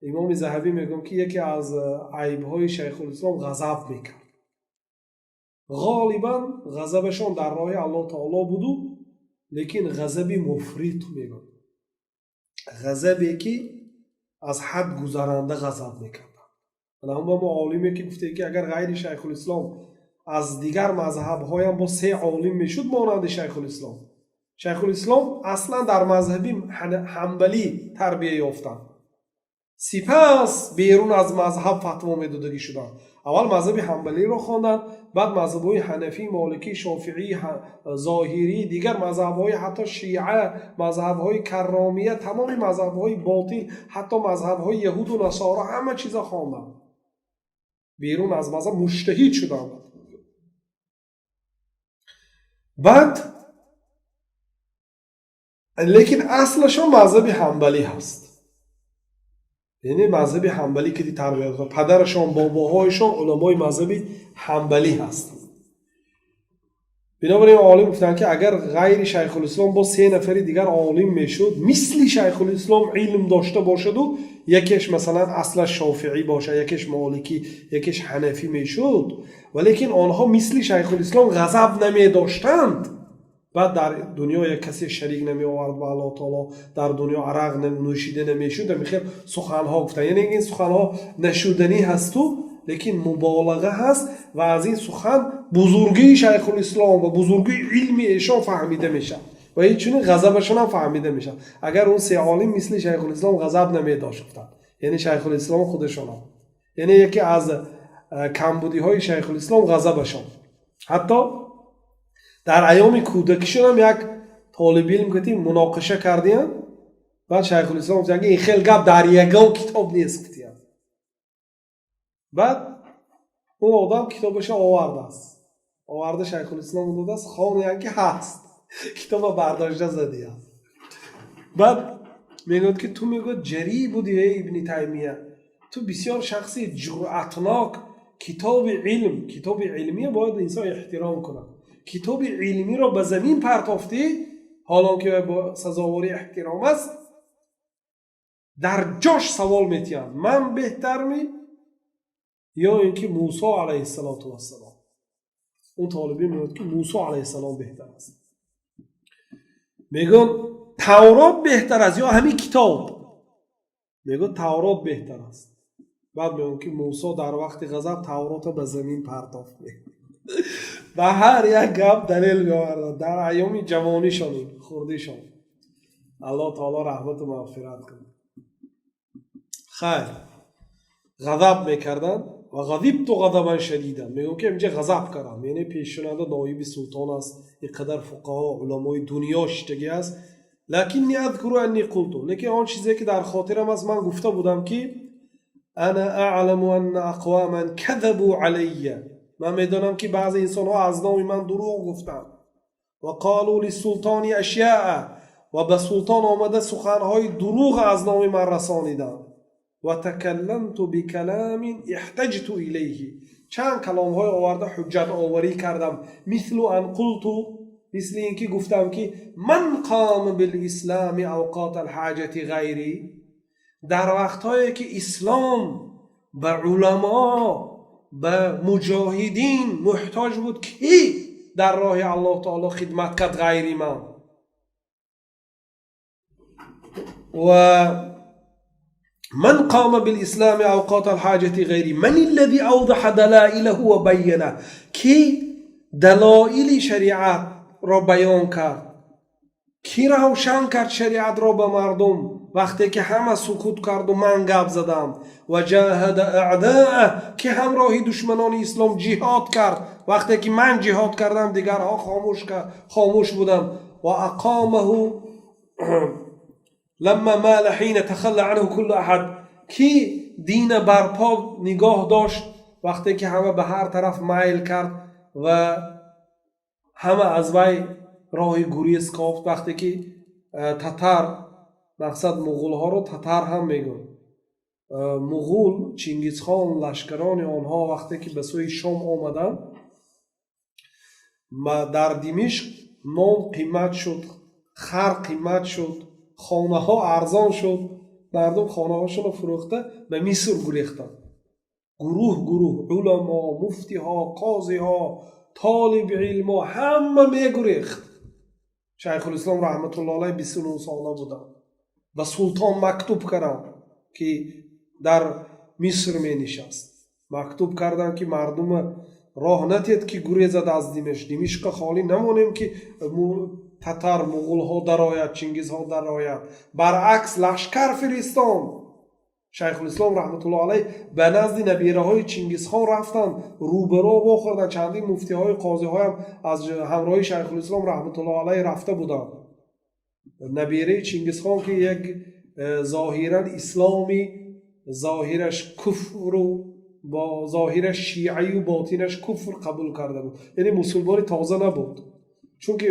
Имоми Заҳабӣ мегӯям, ки яке аз айбҳои Шайхулислом ғазаб мекард. Ғолибан ғазабашон дар роҳи Аллоҳ таоло буду, лекин ғазаби муфрит мегӯям, ғазабе ки аз ҳад гузаранда ғазаб мекарданд. Ҳама мо олиме ки гуфте, ки агар ғайри Шайхулислом аз дигар мазҳабҳоям бо се олим мешуд монанди Шайхулислом. Шайхулислом аслан дар мазҳаби ҳамбалӣ тарбия ёфтанд, сипас берун аз мазҳаб фатво медодагӣ шуданд. Аввал мазҳаби ҳамбалиро хонданд, баъд мазҳабҳои ҳанафӣ, моликӣ, шофиӣ, зоҳирӣ, дигар мазҳабҳои, ҳатто шиа, мазҳабҳои карромия, тамоми мазҳабҳои ботил, ҳатто мазҳабҳои яҳуду насоро, ҳама чизо хонданд. Берун аз мазҳаб муҷтаҳид шуданд. Баъд лекин аслашон мазҳаби ҳамбалӣ ҳаст, яъне мазҳаби ҳамбалӣ ки тарбия, падарашон, бобоҳояшон уламои мазҳаби ҳамбалӣ ҳастанд. Бинобар ин олим гуфтанд, ки агар ғайри Шайхулислом бо се нафари дигар олим мешуд, мисли Шайхулислом илм дошта бошаду, якеш масалан аслаш шофиӣ бошад, якеш моликӣ, якеш ҳанафӣ мешуд, валекин онҳо мисли Шайхулислом ғазаб намедоштанд, баъд дар дунё як касе шарик намеовард ба Аллоҳ таоло, дар дунё арақ нӯшида намешуд, ҳамин суханҳо гуфтанд. Яъне ин суханҳо нашуданӣ ҳасту, лекин муболаға ҳаст ва аз ин сухан бузургии Шайхулислом ва бузургии илми эшон фаҳмида мешавад ва инчунин ғазабашон ҳам фаҳмида мешавад. Агар он се олим мисли Шайхулислом ғазаб намедошт, гуфтанд, яъне Шайхулислом худашонам, яъне яке аз камбудиҳои Шайхулислом ғазабашон. Ҳатто дар айёми кӯдакишонам як толибилм гуфти муноқиша кардиян, баъд Шайхулислом гуфтанд, ин хел гап дар ягон китоб нест, гуфтиян. Баъд он одам китобаша овардааст, оварда Шайхулислом додааст, хониян, ки ҳаст, китоба бардошта задиян. Баъд мегӯяд, ки ту, мегӯяд, ҷарӣ буди, эй Ибни Таймия, ту бисёр шахси ҷуръатнок. Китоби илм, китоби илмия бояд инсон эҳтиром кунад, китоби илмиро ба замин партофтӣ, ҳолон ки бо сазовори эҳтиром аст. Дар ҷош савол метиҳанд: ман беҳтарми ё ин ки Мусо алайҳиссалоту вассалом? Он толибин мегӯяд, ки Мусо алайҳиссалом беҳтар аст. Мегӯянд, Таврот беҳтар аст ё ҳамин китоб? Мегӯяд, Таврот беҳтар аст. Баъд мегӯянд, ки Мусо дар вақти ғазаб Тавротро ба замин партофт. Ба ҳар як гап далел меоварданд дар айёми ҷавонишон, хурдишон. Аллоҳ таоло раҳмату мағфират кунад. Хайр, ғазаб мекарданд. Ва ғазибту ғазабан шадидан, мегӯям, ки инҷа ғазаб кардам, яъне пешшунанда ноиби султон аст, ин қадар фуқаҳо, уламои дунё шиштагӣ аст. Лакинни адкуру анни қулту, лекин он чизе ки дар хотирам аст, ман гуфта будам, ки ана аъламу анна ақваман казабу алайя, ман медонам, ки баъзе инсонҳо аз номи ман дурӯғ гуфтанд, ва қолу лисултони ашяа, ва ба султон омада суханҳои дурӯғ аз номи ман расониданд, ва такалламту бикаламин иҳтаҷту илайҳи, чанд каломҳое оварда ҳуҷҷатоварӣ кардам, мислу ан қулту, мисли ин ки гуфтам, ки ман қома билислами авқот алҳаҷати ғайрӣ, дар вақтҳое ки ислом ба уламо, ба муҷоҳидин муҳтоҷ буд, кӣ дар роҳи Аллоҳ таоло хидмат кард ғайри ман? Ва ман қома билислами авқот алҳаҷати ғайрӣ, ман аллази авдаҳа далоилаҳу ва байяна, ки далоили шариатро баён кард, кӣ равшан кард шариатро ба мардум, вақте ки ҳама сукут карду ман гап задам, ва ҷаҳада аъдаах, ки ҳамроҳи душманони ислом ҷиҳод кард, вақте ки ман ҷиҳод кардам, дигарҳо хомӯш буданд, ва ақомаҳу ламма мала ҳина тахалла анҳу куллу аҳад, ки дина барпо нигоҳ дошт, вақте ки ҳама ба ҳар тараф майл кард ва ҳама аз вай роҳи гурез кофт, вақте ки татар, мақсад муғулҳоро татар ҳам мегӯянд. Муғул, Чингизхон, лашкарони онҳо вақте ки ба сӯи Шом омаданд, дар Димишқ нон қимат шуд, хар қимат шуд, хонаҳо арзон шуд. Мардум хонаҳошонро фурӯхта, ба Миср гурехтанд. Гурӯҳ гурӯҳ уламо, муфтиҳо, қозиҳо, толиби илмҳо, ҳама мегурехт. Шайхулислом раҳматулло алайҳ 29 сола буданд. Ба султон мактуб карданд, ки дар Миср менишаст. Мактуб карданд, ки мардума роҳ натед, ки гурезад аз Димишқ. Димишқа холӣ намонем, ки татар, муғулҳо дарояд, Чингизҳо дарояд. Баръакс, лашкар фиристон. Шайхулислом раҳматулло алайҳ ба назди набираҳои Чингизхон рафтанд, рӯбаро вохӯрданд. Чандин муфтиҳои, қозиҳоям аз ҳамроҳи Шайхулислом раҳматулло алайҳ рафта буданд. Набираи Чингизхон, ки як зоҳиран исломи, зоҳираш куфру бо зоҳираш шиаю ботинаш куфр қабул карда буд, яъне мусулмони тоза набуд, чунки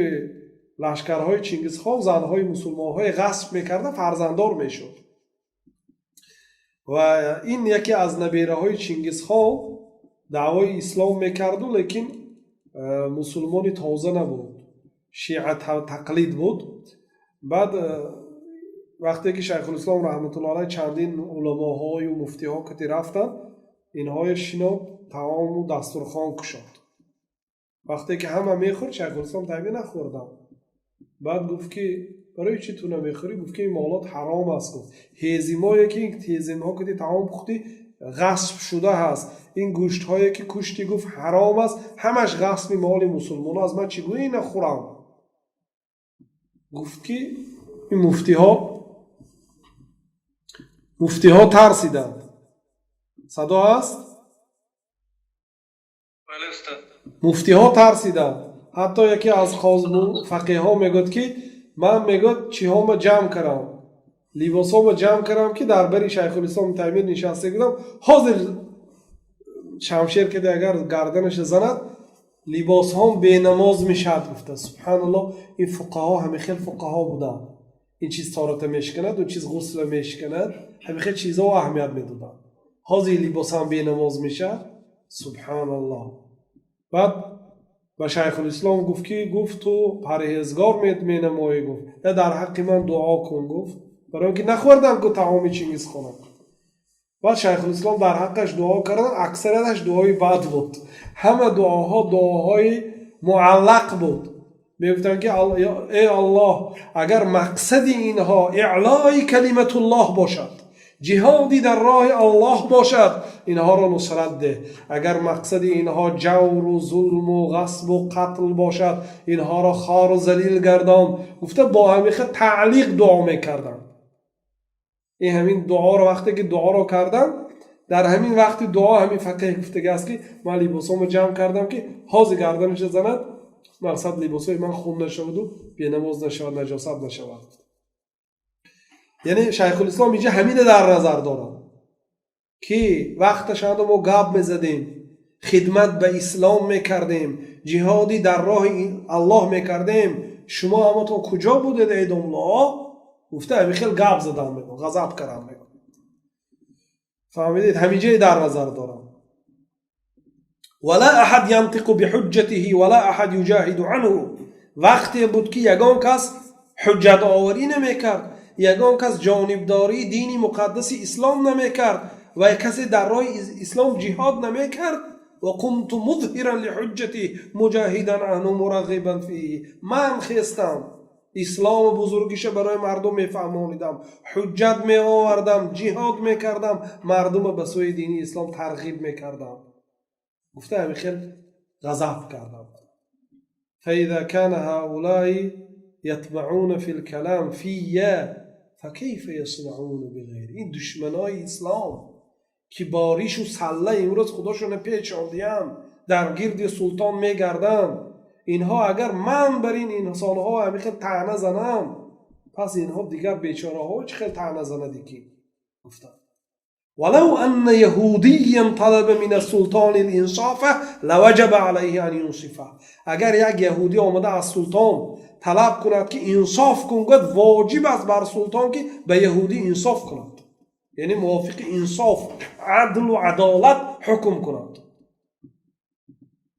лашкарҳои Чингизхон занҳои мусулмонҳои ғасб мекарда, фарзанддор мешуд. Ва ин яке аз набераҳои Чингизхон даъвои ислом мекарду, лекин мусулмони тоза набуд, шиа тақлид буд. Баъд вақте ки Шайхулислом раҳматулло алайҳ чандин уламоҳою муфтиҳо кати рафтанд, инҳоя шинод, таому дастурхон кушод. Вақте ки ҳама мехӯрд, Шайхулислом Таймия нахӯрданд. Баъд гуфт, ки барои чӣ ту намехӯрӣ? Гуфт, ки ин молот ҳаром аст. Гуфт, ҳезимое ки ҳезимҳо ки таом пухтӣ, ғасб шуда ҳаст. Ин гӯштҳое ки куштӣ, гуфт, ҳаром аст, ҳамаш ғасби моли мусулмоно аст. Ман чӣ гуна ина хӯрам? Гуфт, ки ин муфтиҳо тарсиданд. Садо ҳаст? Бале, устод. Муфтиҳо тарсиданд. Ҳатто яке аз фақеҳҳо мегӯяд, ки ман, мегӯяд, чиҳома ҷамъ кардам, либосҳома ҷамъ кардам, ки дар бари Шайхулислом Таймия нишаста будам, ҳозир шамшер каде агар гарданаша занад, либосҳом бенамоз мешавад, гуфта. Субҳаналлоҳ, ин фуқаҳо ҳамин хел фуқаҳо буданд. Ин чиз таҳората мешиканад, он чиз ғусла мешиканад, ҳамин хел чизҳо аҳамият медоданд. Ҳозир либосам бенамоз мешавад, субҳаналлоҳ. Баъд ба Шайхулислом гуфт, ки, гуфт, ту парҳезгор менамоӣ, гуфт, я дар ҳаққи ман дуо кун, гуфт, барои он ки нахӯрдам ку таоми Чингизхона. Баъд Шайхулислом дар ҳаққаш дуо карданд. Аксарияташ дуои бад буд, ҳама дуоҳо дуоҳои муаллақ буд. Мегуфтанд, ки эй Аллоҳ, агар мақсади инҳо иълои калиматуллоҳ бошад, ҷиҳоди дар роҳи Аллоҳ бошад, инҳоро нусрат деҳ. Агар мақсади инҳо ҷавру зулму ғасбу қатл бошад, инҳоро хору залил гардон, гуфта, бо ҳамин таълиқ дуо мекарданд. Ин ҳамин дуоро, вақте ки дуоро кардам, дар ҳамин вақти дуо ҳамин фақеҳ гуфтагааст, ки ман либосҳомо ҷамъ кардам, ки ҳозир гарданаша занад, мақсад либосҳои ман хун нашаваду бенамоз нашавад, наҷосат нашавад. Яъне Шайхулислом инҷа ҳамина дар назар дорад, ки вақташанда мо гап мезадем, хидмат ба ислом мекардем, ҷиҳоди дар роҳи Аллоҳ мекардем, шумо ҳаматон куҷо будед, эй домло, гуфта, ҳамин хел гап задам, мегӯ, ғазаб кардам, мегӯ. Фаҳмидед? Ҳаминҷае дар назар дорам. ولا أحد ينطق بحجته ولا أحد يجاهد عنه. Вақте буд, ки ягон кас ҳуҷҷатоварӣ намекард, ягон кас ҷонибдории дини муқаддаси ислом намекард ва касе дар роҳи ислом ҷиҳод намекард. وقمت مظهرا لحجته مجاهدا عنه مرغبا فيه. Ман хестам, ислому бузургиша барои мардум мефаҳмонидам, ҳуҷҷат меовардам, ҷиҳод мекардам, мардума ба сӯи дини ислом тарғиб мекардам, гуфта, ҳамин хел ғазаб кардам. فإذا كان هؤلاء يطمعون في الكلام في فكيف يصنعون بغيري. Ин душманои ислом, ки бо ришу салла имрӯз худошона печондиянд, дар гирди султон мегарданд, инҳо агар ман бар ин инсонҳо ҳамин хел таъна занам, пас инҳо дигар бечораҳо чӣ хел таъна занади ки, гуфтанд. ولو أن يهوديا طلب من السلطان الإنصاف لوجب عليه أن ينصفه. Агар як яҳудӣ омада аз султон талаб кунад, ки инсоф кун, гӯяд, воҷиб аст бар султон, ки ба яҳудӣ инсоф кунад. Яъне мувофиқи инсоф, адлу адолат ҳукм кунад.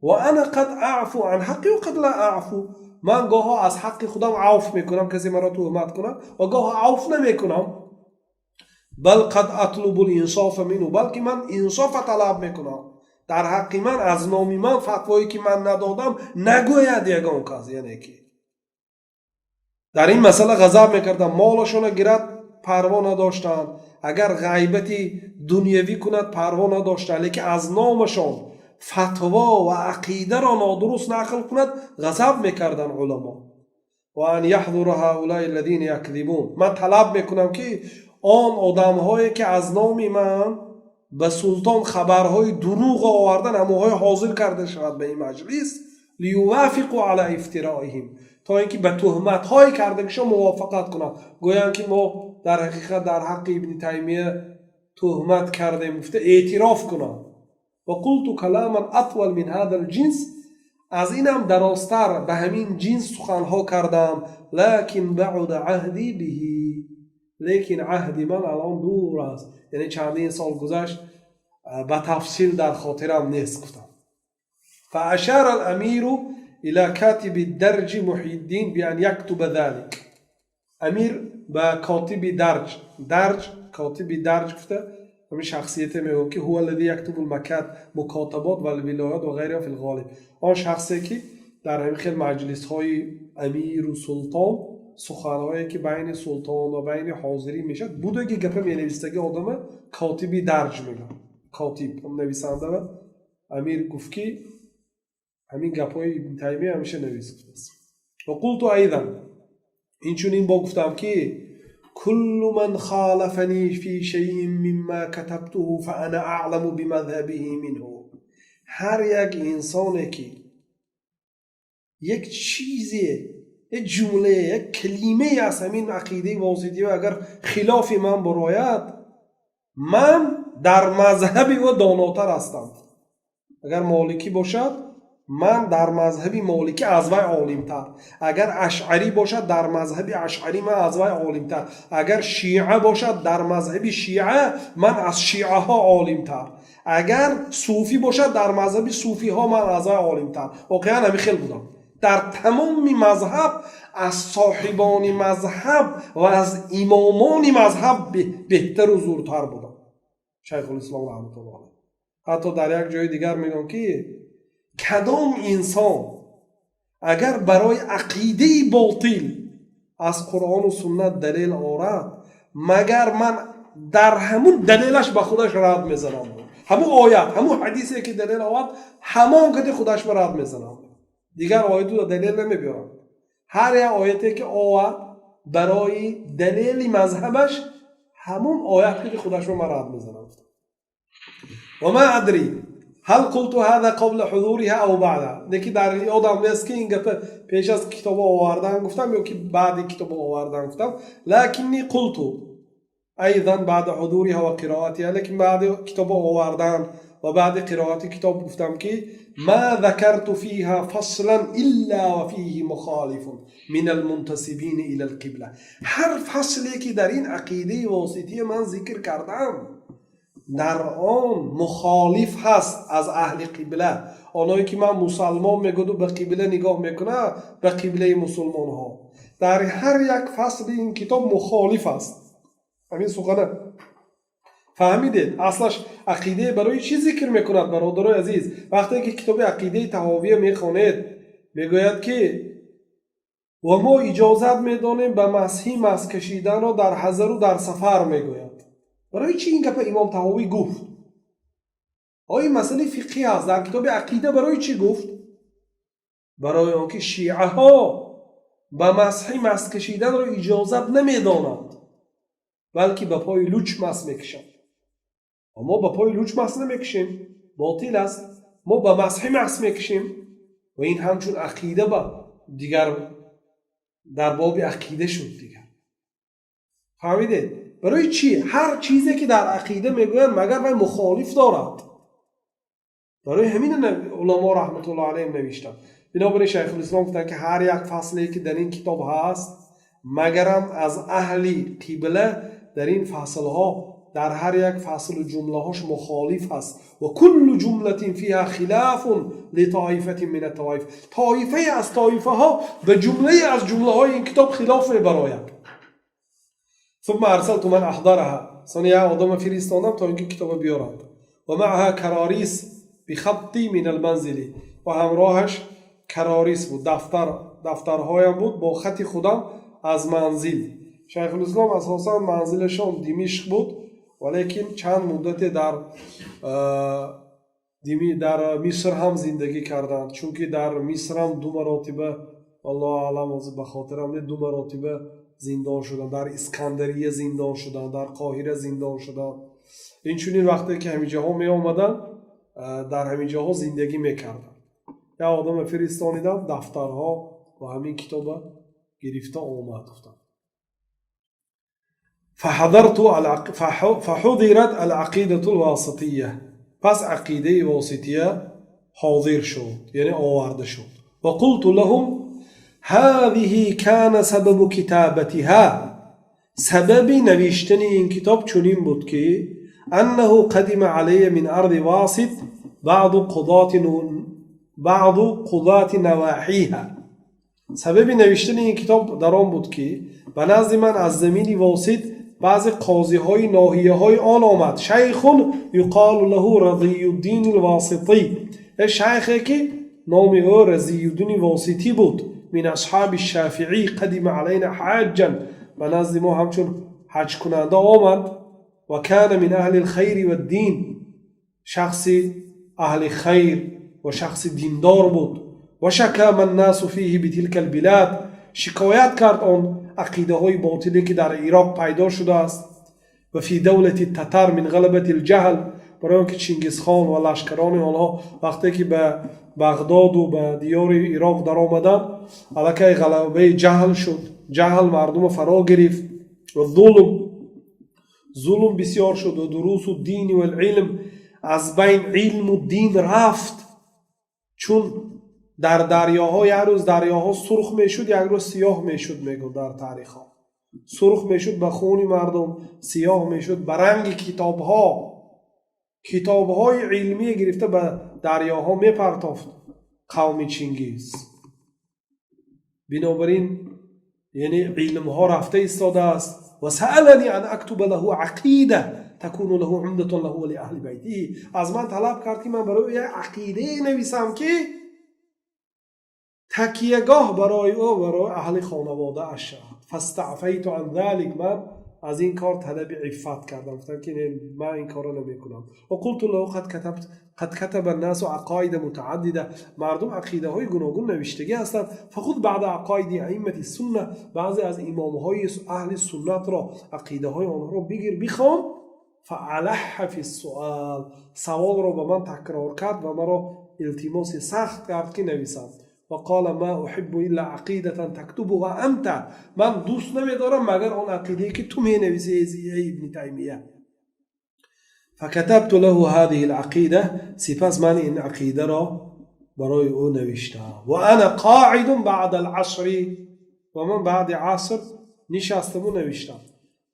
وأنا قد أعفو عن حقي وقد لا أعفو. Ман гоҳо аз ҳаққи худам авф мекунам, касе маро туҳмат кунад, ва гоҳо авф намекунам. بل قد أطلب الإنصاف منه, балки ман инсофа талаб мекунам дар ҳаққи ман, аз номи ман фатвое ки ман надодам, нагӯяд ягон кас. Яъне ки дар ин масъала ғазаб мекардам. Молашона гирад, парво надоштанд, агар ғайбати дунявӣ кунад, парво надоштанд, лекин аз номашон фатво ва ақидаро нодуруст нақл кунад, ғазаб мекарданд уламо. وأن يحضر هؤلاء الذين يكذبون. Ман талаб мекунам, ки он одамҳое ки аз номи ман ба султон хабарҳои дурӯғ овардан, ҳамонҳое ҳозир карда шавад ба ин маҷлис. ليوافقوا على افترائهم, то ин ки ба туҳматҳои кардагишон мувофиқат кунанд, гӯянд ки мо дар ҳақиқат дар ҳаққи Ибни Таймия туҳмат кардем, гуфта эътироф кунанд. وقلت كلاما أطول من هذا الجنس, аз инам дарозтар ба ҳамин ҷинс суханҳо кардам. لكن بعد عهدي به, лекин аҳди ман алон дур аст, яъне чандин сол гузашт, ба тафсил дар хотирам нест, гуфтам. فأشار الأمير إلى كاتب الدرج محي الدين بأن يكتب ذلك. Амир ба котиби дарҷ, дарҷ, котиби дарҷ гуфта ҳамин шахсияте мегӯям ки هو الذي يكتب المكاتبات والولايات وغيرها في الغالب, он шахсе ки дар ҳамин хел маҷлисҳои амиру султон суханҳое ки байни султон ва байни ҳозирин мешавад, будаги гапа менавистаги одама котиби дарҷ мегӯяд, котиб, нависанда. Ва амир гуфт, ки ҳамин гапҳои Ибни Таймия ҳамеша навис, гуфтааст. وقلت أيضا, инчунин бо гуфтам, ки كل من خالفني في شيء مما كتبته فأنا أعلم بمذهبه منه. Ҳар як инсоне ки як чизе, як ҷумле, як калимае аз ҳамин ақидаи Восития агар хилофи ман барояд, ман дар мазҳаби ӯ донотар ҳастам. Агар моликӣ бошад, ман дар мазҳаби моликӣ аз вай олимтар, агар ашъарӣ бошад, дар мазҳаби ашъарӣ ман аз вай олимтар, агар шиа бошад, дар мазҳаби шиа ман аз шиаҳо олимтар, агар сӯфӣ бошад, дар мазҳаби сӯфиҳо ман аз вай олимтар. Воқеан ҳамин хел будам, дар тамоми мазҳаб аз соҳибони мазҳаб ва аз имомони мазҳаб беҳтару зуртар будам. Шайхулислом раҳматуллоҳ алайҳ ҳатто дар як ҷои дигар мегӯям, ки кадом инсон агар барои ақидаи ботил аз Қуръону суннат далел орад, магар ман дар ҳамун далелаш ба худаш рад мезанам. Ҳамун оят, ҳамун ҳадисе ки далел овард, ҳамон кади худаш ба рад мезанам, дигар ояту далел намебиёрам. Ҳар як ояте ки овард барои далели мазҳабаш, ҳамун оят кади худашро ман рад мезанам. وما أدري هل قلت هذا قبل حضورها أو بعدها. Лекин дар ёдам нест, ки ин гапа пеш аз китобо овардан гуфтам ё ки баъди китобо овардан гуфтам. لكني قلت أيضا بعد حضورها وقراءتها, лекин баъди китобо овардан ва баъди қироати китоб гуфтам, ки ما ذكرت فيها فصلا إلا وفيه مخالف من المنتسبين إلى القبلة. Ҳар фасле ки дар ин ақидаи Восития ман зикр кардам, дар он мухолиф ҳаст аз аҳли қибла, оное ки ман мусалмон мегӯду ба қибла нигоҳ мекунад, ба қиблаи мусулмонҳо. Дар ҳар як фасли ин китоб мухолиф аст. Ҳамин сухана фаҳмидед? Аслаш ақидае барои чӣ зикр мекунад, бародарои азиз? Вақте ки китоби ақидаи Таҳовия мехонед, мегӯяд, ки ва мо иҷозат медонем ба масҳӣ масҳ кашиданро дар ҳазару дар сафар, мегӯяд. Барои чӣ ин гапа имом Таҳовӣ гуфт? Ои масъалаи фиқҳӣ ҳаст, дар китоби ақида барои чӣ гуфт? Барои он ки шиаҳо ба масҳӣ масҳ кашиданро иҷозат намедонанд, балки ба пои луч масҳ мекашанд. Мо ба пои луч масҳ намекашем, ботил аст. Мо ба масҳӣ масҳ мекашем ва ин ҳамчун ақида ба дигар дар боби ақида шуд дигар. Фаҳмидед, барои чӣ? Ҳар чизе ки дар ақида мегӯянд, магар вай мухолиф дорад. Барои ҳамин уламо раҳматуллоҳ алайҳим навиштанд. Бинобар ин шайхулислом гуфтанд, ки ҳар як фасле ки дар ин китоб ҳаст, магарам аз аҳли қибла дар ин фаслҳо дар ҳар як фаслу ҷумлаҳош мухолиф аст. Ва куллу ҷумлатин фиҳа хилафун литоифатин мин ат-тавоиф. Тоифае аз тоифаҳо ба ҷумлае аз ҷумлаҳои ин китоб хилоф мебарояд. Сумма арсалту ман аҳдараҳа. Сони як одама фиристодам то ин ки китоба биёрад. Ва маъаҳа карорис бихатти мин алманзили. Ва ҳамроҳаш карорис буд, дафтар, дафтарҳоям буд бо хати худам аз манзил. Шайхулислом асосан манзилашон Димишқ буд, валекин чанд муддате дар Миср ҳам зиндагӣ карданд, чунки дар Миср ҳам ду маротиба, аллоҳу аълам, ҳозир ба хотирам не, ду маротиба зиндон шуданд. Дар Искандария зиндон шуданд, дар Қоҳира зиндон шуданд. Инчунин вақте ки ҳамин ҷоҳо меомаданд, дар ҳамин ҷоҳо зиндагӣ мекарданд. Як одаме фиристонидам, дафтарҳо ва ҳамин китоба гирифта омад, гуфтанд. فحضرت العقيدة الواسطية. پس عقیده واسطیه حاضر شد، یعنی آورده شد. وقلت لهم هذه كان سبب كتابتها. سبب نوشتن این کتاب چنین بود که انه قدم علی من ارض واسط بعض قضاة نواحیها. سبب نوشتن این کتاب در آن بود که به نزد من از زمین واسط بعض قاضی‌های ناحیه‌های آن آمد. شیخ یقال له رضی الدین الواسطی. شیخی که نام او رضی الدین واسطی بود، من اصحاب الشافعی قدم علینا حاجا. به نزد ما همچون حج کننده آمد. و کان من اهل الخیر و الدین. شخص اهل خیر و شخص دیندار بود. و شکا من الناس فیه بتلك البلاد. شکایت کرد آن عقیده های باطلی که در عراق پیدا شده است. و فی دولت تتر من غلبت الجهل. برای آنکه چنگیز خان و لشکران آنها وقتی که به بغداد و به دیار عراق در آمدند، علیه غلبه جهل شد. جهل مردم فرا گرفت و ظلم بسیار شد و دروس و دین و العلم از بین علم و دین رفت. چون در دریاها یک روز دریاها سرخ میشد، یک روز سیاه میشد، میگو در تاریخ ها سرخ میشد به خون مردم، سیاه میشد به رنگ کتاب ها. کتاب های علمی گرفته به دریاها میپرتافت قوم چنگیز. بنابراین یعنی علم ها رفته ایستاده است. و سألنی ان اکتب له عقیده تکون له عمدة له و لأهل بیته. از من طلب کرد که من برای یک عقیده نویسم که تکیهگاه برای او برای اهل خانواده اش شود. فاستعفیت عن ذلك. من از این کار طلب عفت کردم، گفتم که من این کار رو نمیکنم. و قلت له قد كتب الناس عقاید متعدده. مردم عقیده های گوناگون نوشتگی هستند. فخذ بعد عقاید ائمه السنه. بعضی از امام های اهل سنت را، عقیده های آنها را بگیر بخوان. فالح فی السؤال. سوال را به من تکرار کرد و مرا التماس سخت کرد که نویسم. وقال ما احب الا عقیده تكتبها انت. من دوست نمیدارم مگر آن عقیده که تو می نویسی ای ابن تیمیه. فكتبت له هذه العقیده. سپس من این عقیده را برای او نوشتم. و انا قاعد بعد العصر. و من بعد عصر نشستم و نوشتم.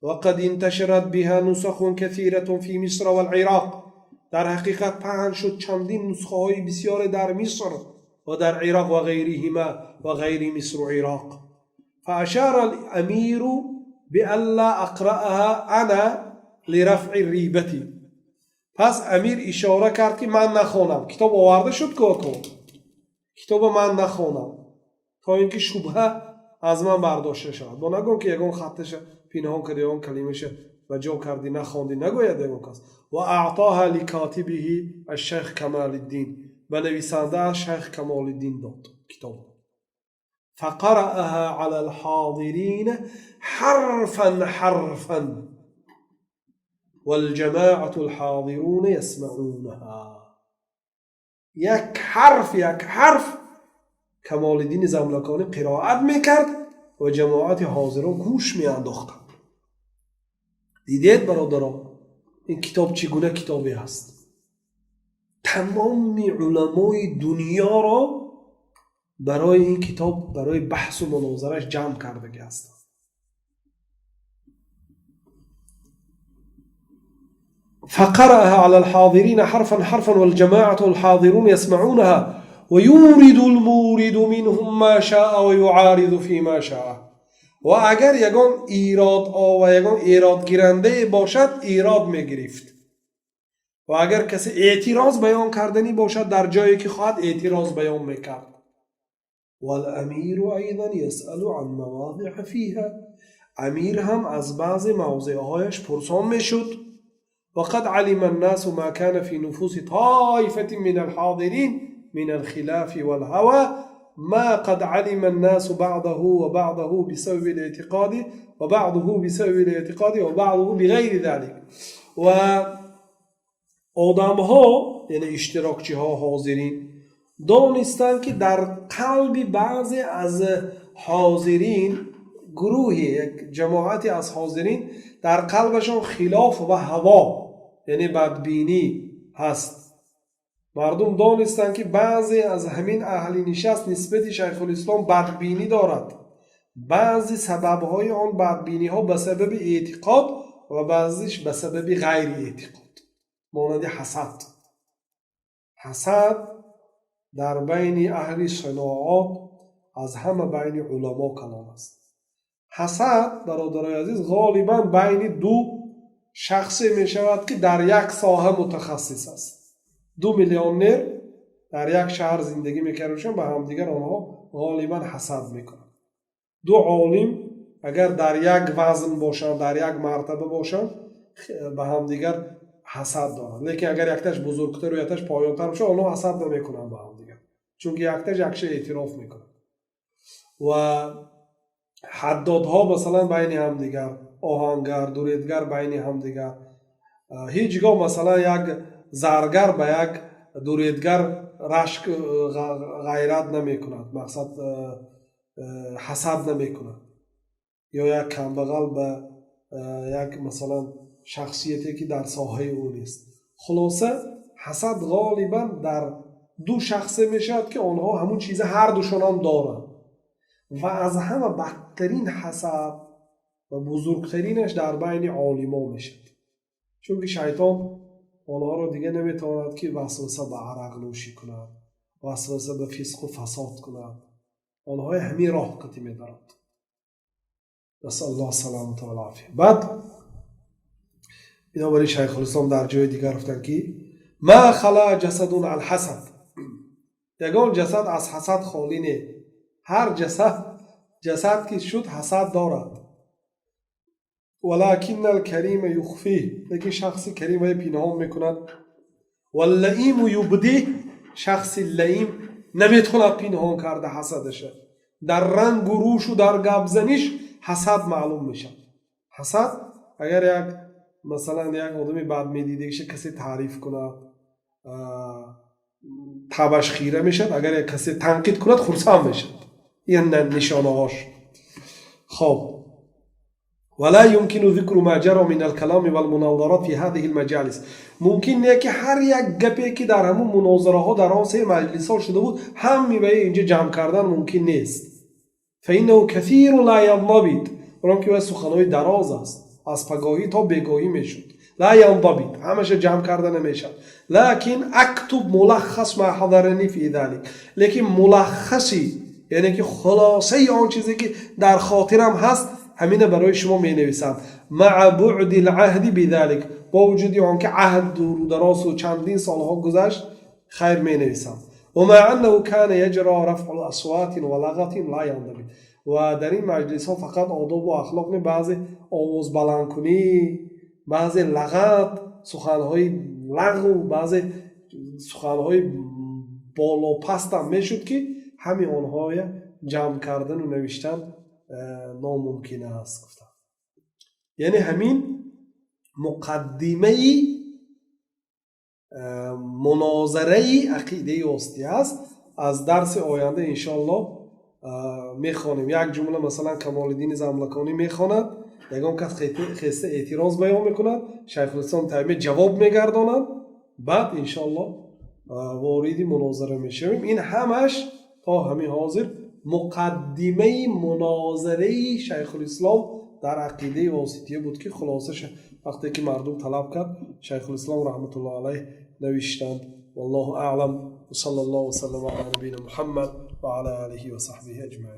وقد انتشرت بها نسخ كثيرة في مصر والعراق. در حقیقت پهن شد چندین نسخه های بسیار در مصر و در عراق و غیرهما و غیر مصر و عراق. فأشار الأمير بألا أقرأها أنا لرفع الريبة. پس امیر اشاره کرد که من نخوانم. کتاب آورده شد که کتاب من نخوانم تا اینکه شبهه از من برداشته شود. با نگم که یگان خطش پنهان کردی، یگان کلمه‌ش و جا کردی نخواندی، نگوید یگان کس. و اعطاها لکاتبه الشیخ کمال الدین. به نویسنده شیخ کمال الدین داد کتاب. فقرأها على الحاضرین حرفا حرفا والجماعة الحاضرون يسمعونها. یک حرف یک حرف کمال الدین زملکانی قرائت میکرد و جماعت حاضران گوش میانداختند. دیدید برادران این کتاب چگونه کتابی است؟ تمام علمای دنیا را برای این کتاب، برای بحث و مناظرش جمع کرده هستند. فقرأها على الحاضرين حرفا حرفا والجماعة الحاضرون يسمعونها ويورد المورد منهم ما شاء ويعارض فيما شاء. Ва агар ягон ирод ва ягон эродгирандае бошад, эрод мегирифт, ва агар касе эътироз баён карданӣ бошад, дар ҷое ки хоҳад, эътироз баён мекард. والأمير أيضا يسأل عن مواضع فيها. Амир ҳам аз баъзе мавзеъҳояш пурсон мешуд. وقد علم الناس ما كان في نفوس طائفة من الحاضرين من الخلاف والهوى، ما قد علم الناس بعضه وبعضه بسبب الاعتقاد وبعضه بسبب الاعتقاد وبعضه بغير ذلك. Ва одамҳо, яъне иштирокчиҳо, ҳозирин донистанд, ки дар қалби баъзе аз ҳозирин, гурӯҳи, як ҷамоате аз ҳозирин, дар қалбашон хилоф ва ҳаво, яъне бадбинӣ ҳаст. Мардум донистанд, ки баъзе аз ҳамин аҳли нишаст нисбати Шайхулислом бадбинӣ дорад. Баъзе сабабҳои он бадбиниҳо ба сабаби эътиқод ва баъзеш ба сабаби ғайри эътиқод, монанди ҳасад. Ҳасад дар байни аҳли синоат аз ҳама байни уламо калон аст. Ҳасад, бародарои азиз, ғолибан байни ду шахсе мешавад, ки дар як соҳа мутахассис аст. Ду миллионер дар як шаҳр зиндагӣ мекарда бошанд, ба ҳамдигар онҳо ғолибан ҳасад мекунанд. Ду олим агар дар як вазн бошанд, дар як мартаба бошанд, ба ҳамдигар ҳасад доранд. Лекин агар якташ бузургтару якташ поёнтар бошад, онҳо ҳасад намекунанд ба ҳамдигар, чунки якташ якша эътироф мекунад. Ва ҳаддодҳо, масалан, байни ҳамдигар, оҳангар, дуредгар байни ҳамдигар. Ҳеҷ гоҳ, масалан, як заргар ба як дуредгар рашк, ғайрат намекунад, мақсад, ҳасад намекунад, ё як камбағал ба як, масалан, шахсияте, ки дар соҳаи ӯ нест. Хулоса, ҳасад ғолибан дар ду шахсе мешавад, ки онҳо ҳамун чиза ҳардушонам доранд. Ва аз ҳама бадтарин ҳасад ва бузургтаринаш дар байни олимо мешавад, чунки шайтон онҳоро дига наметавонад, ки васваса ба арақнӯшӣ кунад, васваса ба фисқу фасод кунад, онҳои ҳамин роҳ қатӣ медарад. نسأل الله السلامة والعافية. Баъд бинобар ин Шайхулислом дар ҷои дигар гуфтанд, ки ما خلا جسد عن حسد. Ягон ҷасад аз ҳасад холӣ не. Ҳар ҷасад, ҷасад ки шуд, ҳасад дорад. ولكن الكريم يخفيه. Лекин шахси карим вай пинҳон мекунад. واللئيم يبديه. Шахси лаим наметавонад пинҳон карда ҳасадаша. Дар рангу рӯшу дар гапзаниш ҳасад маълум мешавад. Ҳасад, агар як, масалан, як одами бад медидагиша касе таъриф кунад, табаш хира мешавад, агар як касе танқид кунад, хурсанд мешавад. Ин нишонаҳош. Хоб, ولا يمكن ذكر ما جرى من الكلام والمناظرات في هذه المجالس. Мумкин не, ки ҳар як гапе, ки дар ҳамун мунозираҳо, дар он се маҷлисҳо шуда буд, ҳами ба инҷа ҷамъ кардан мумкин нест. فإنه كثير لا ينضبط. Баром ки суханҳои дароз аст, аз пагоҳӣ то бегоҳӣ мешуд. لا ينضبط, ҳамаша ҷамъ карда намешавад. لكن أكتب ملخص ما حضرني في ذلك. Лекин мулаххаси, яъне ки хулосаи он чизе, ки дар хотирам ҳаст, ҳамина барои шумо менависам. مع بعد العهد بذلك. Бо вуҷуди он ки аҳд дуру дарозу чандин солҳо гузашт, хайр, менависам. ومع أنه كان يجرى رفع أصوات ولغط لا ينضبط. Ва дар ин маҷлисҳо фақат одобу ахлоқ не, баъзе овозбаландкунӣ, баъзе лағат, суханҳои лағву, баъзе суханҳои болопастам мешуд, ки ҳамин онҳоя ҷамъ кардану навиштан номумкин аст, гуфтам. Яъне ҳамин муқаддимаи мунозараи ақидаи воситӣ аст. Аз дарси оянда, иншоаллоҳ, мехонем. Як ҷумла, масалан, Камолиддини Замлаконӣ мехонад, ягон кас хеста эътироз баён мекунад, Шайхулислом Таймия ҷавоб мегардонад, баъд, иншоаллоҳ, вориди мунозара мешавем. Ин ҳамаш то ҳамин ҳозир муқаддимаи мунозараи Шайхулислом Дар ақидаи Восития буд, ки хулоса вақте ки мардум талаб кард, Шайхулислом раҳматуллоҳ алайҳ навиштанд. Валлоҳу аълам, ва саллаллоҳу васаллама ала набийина Муҳаммад ва ала олиҳи ва саҳбиҳи аҷмаин.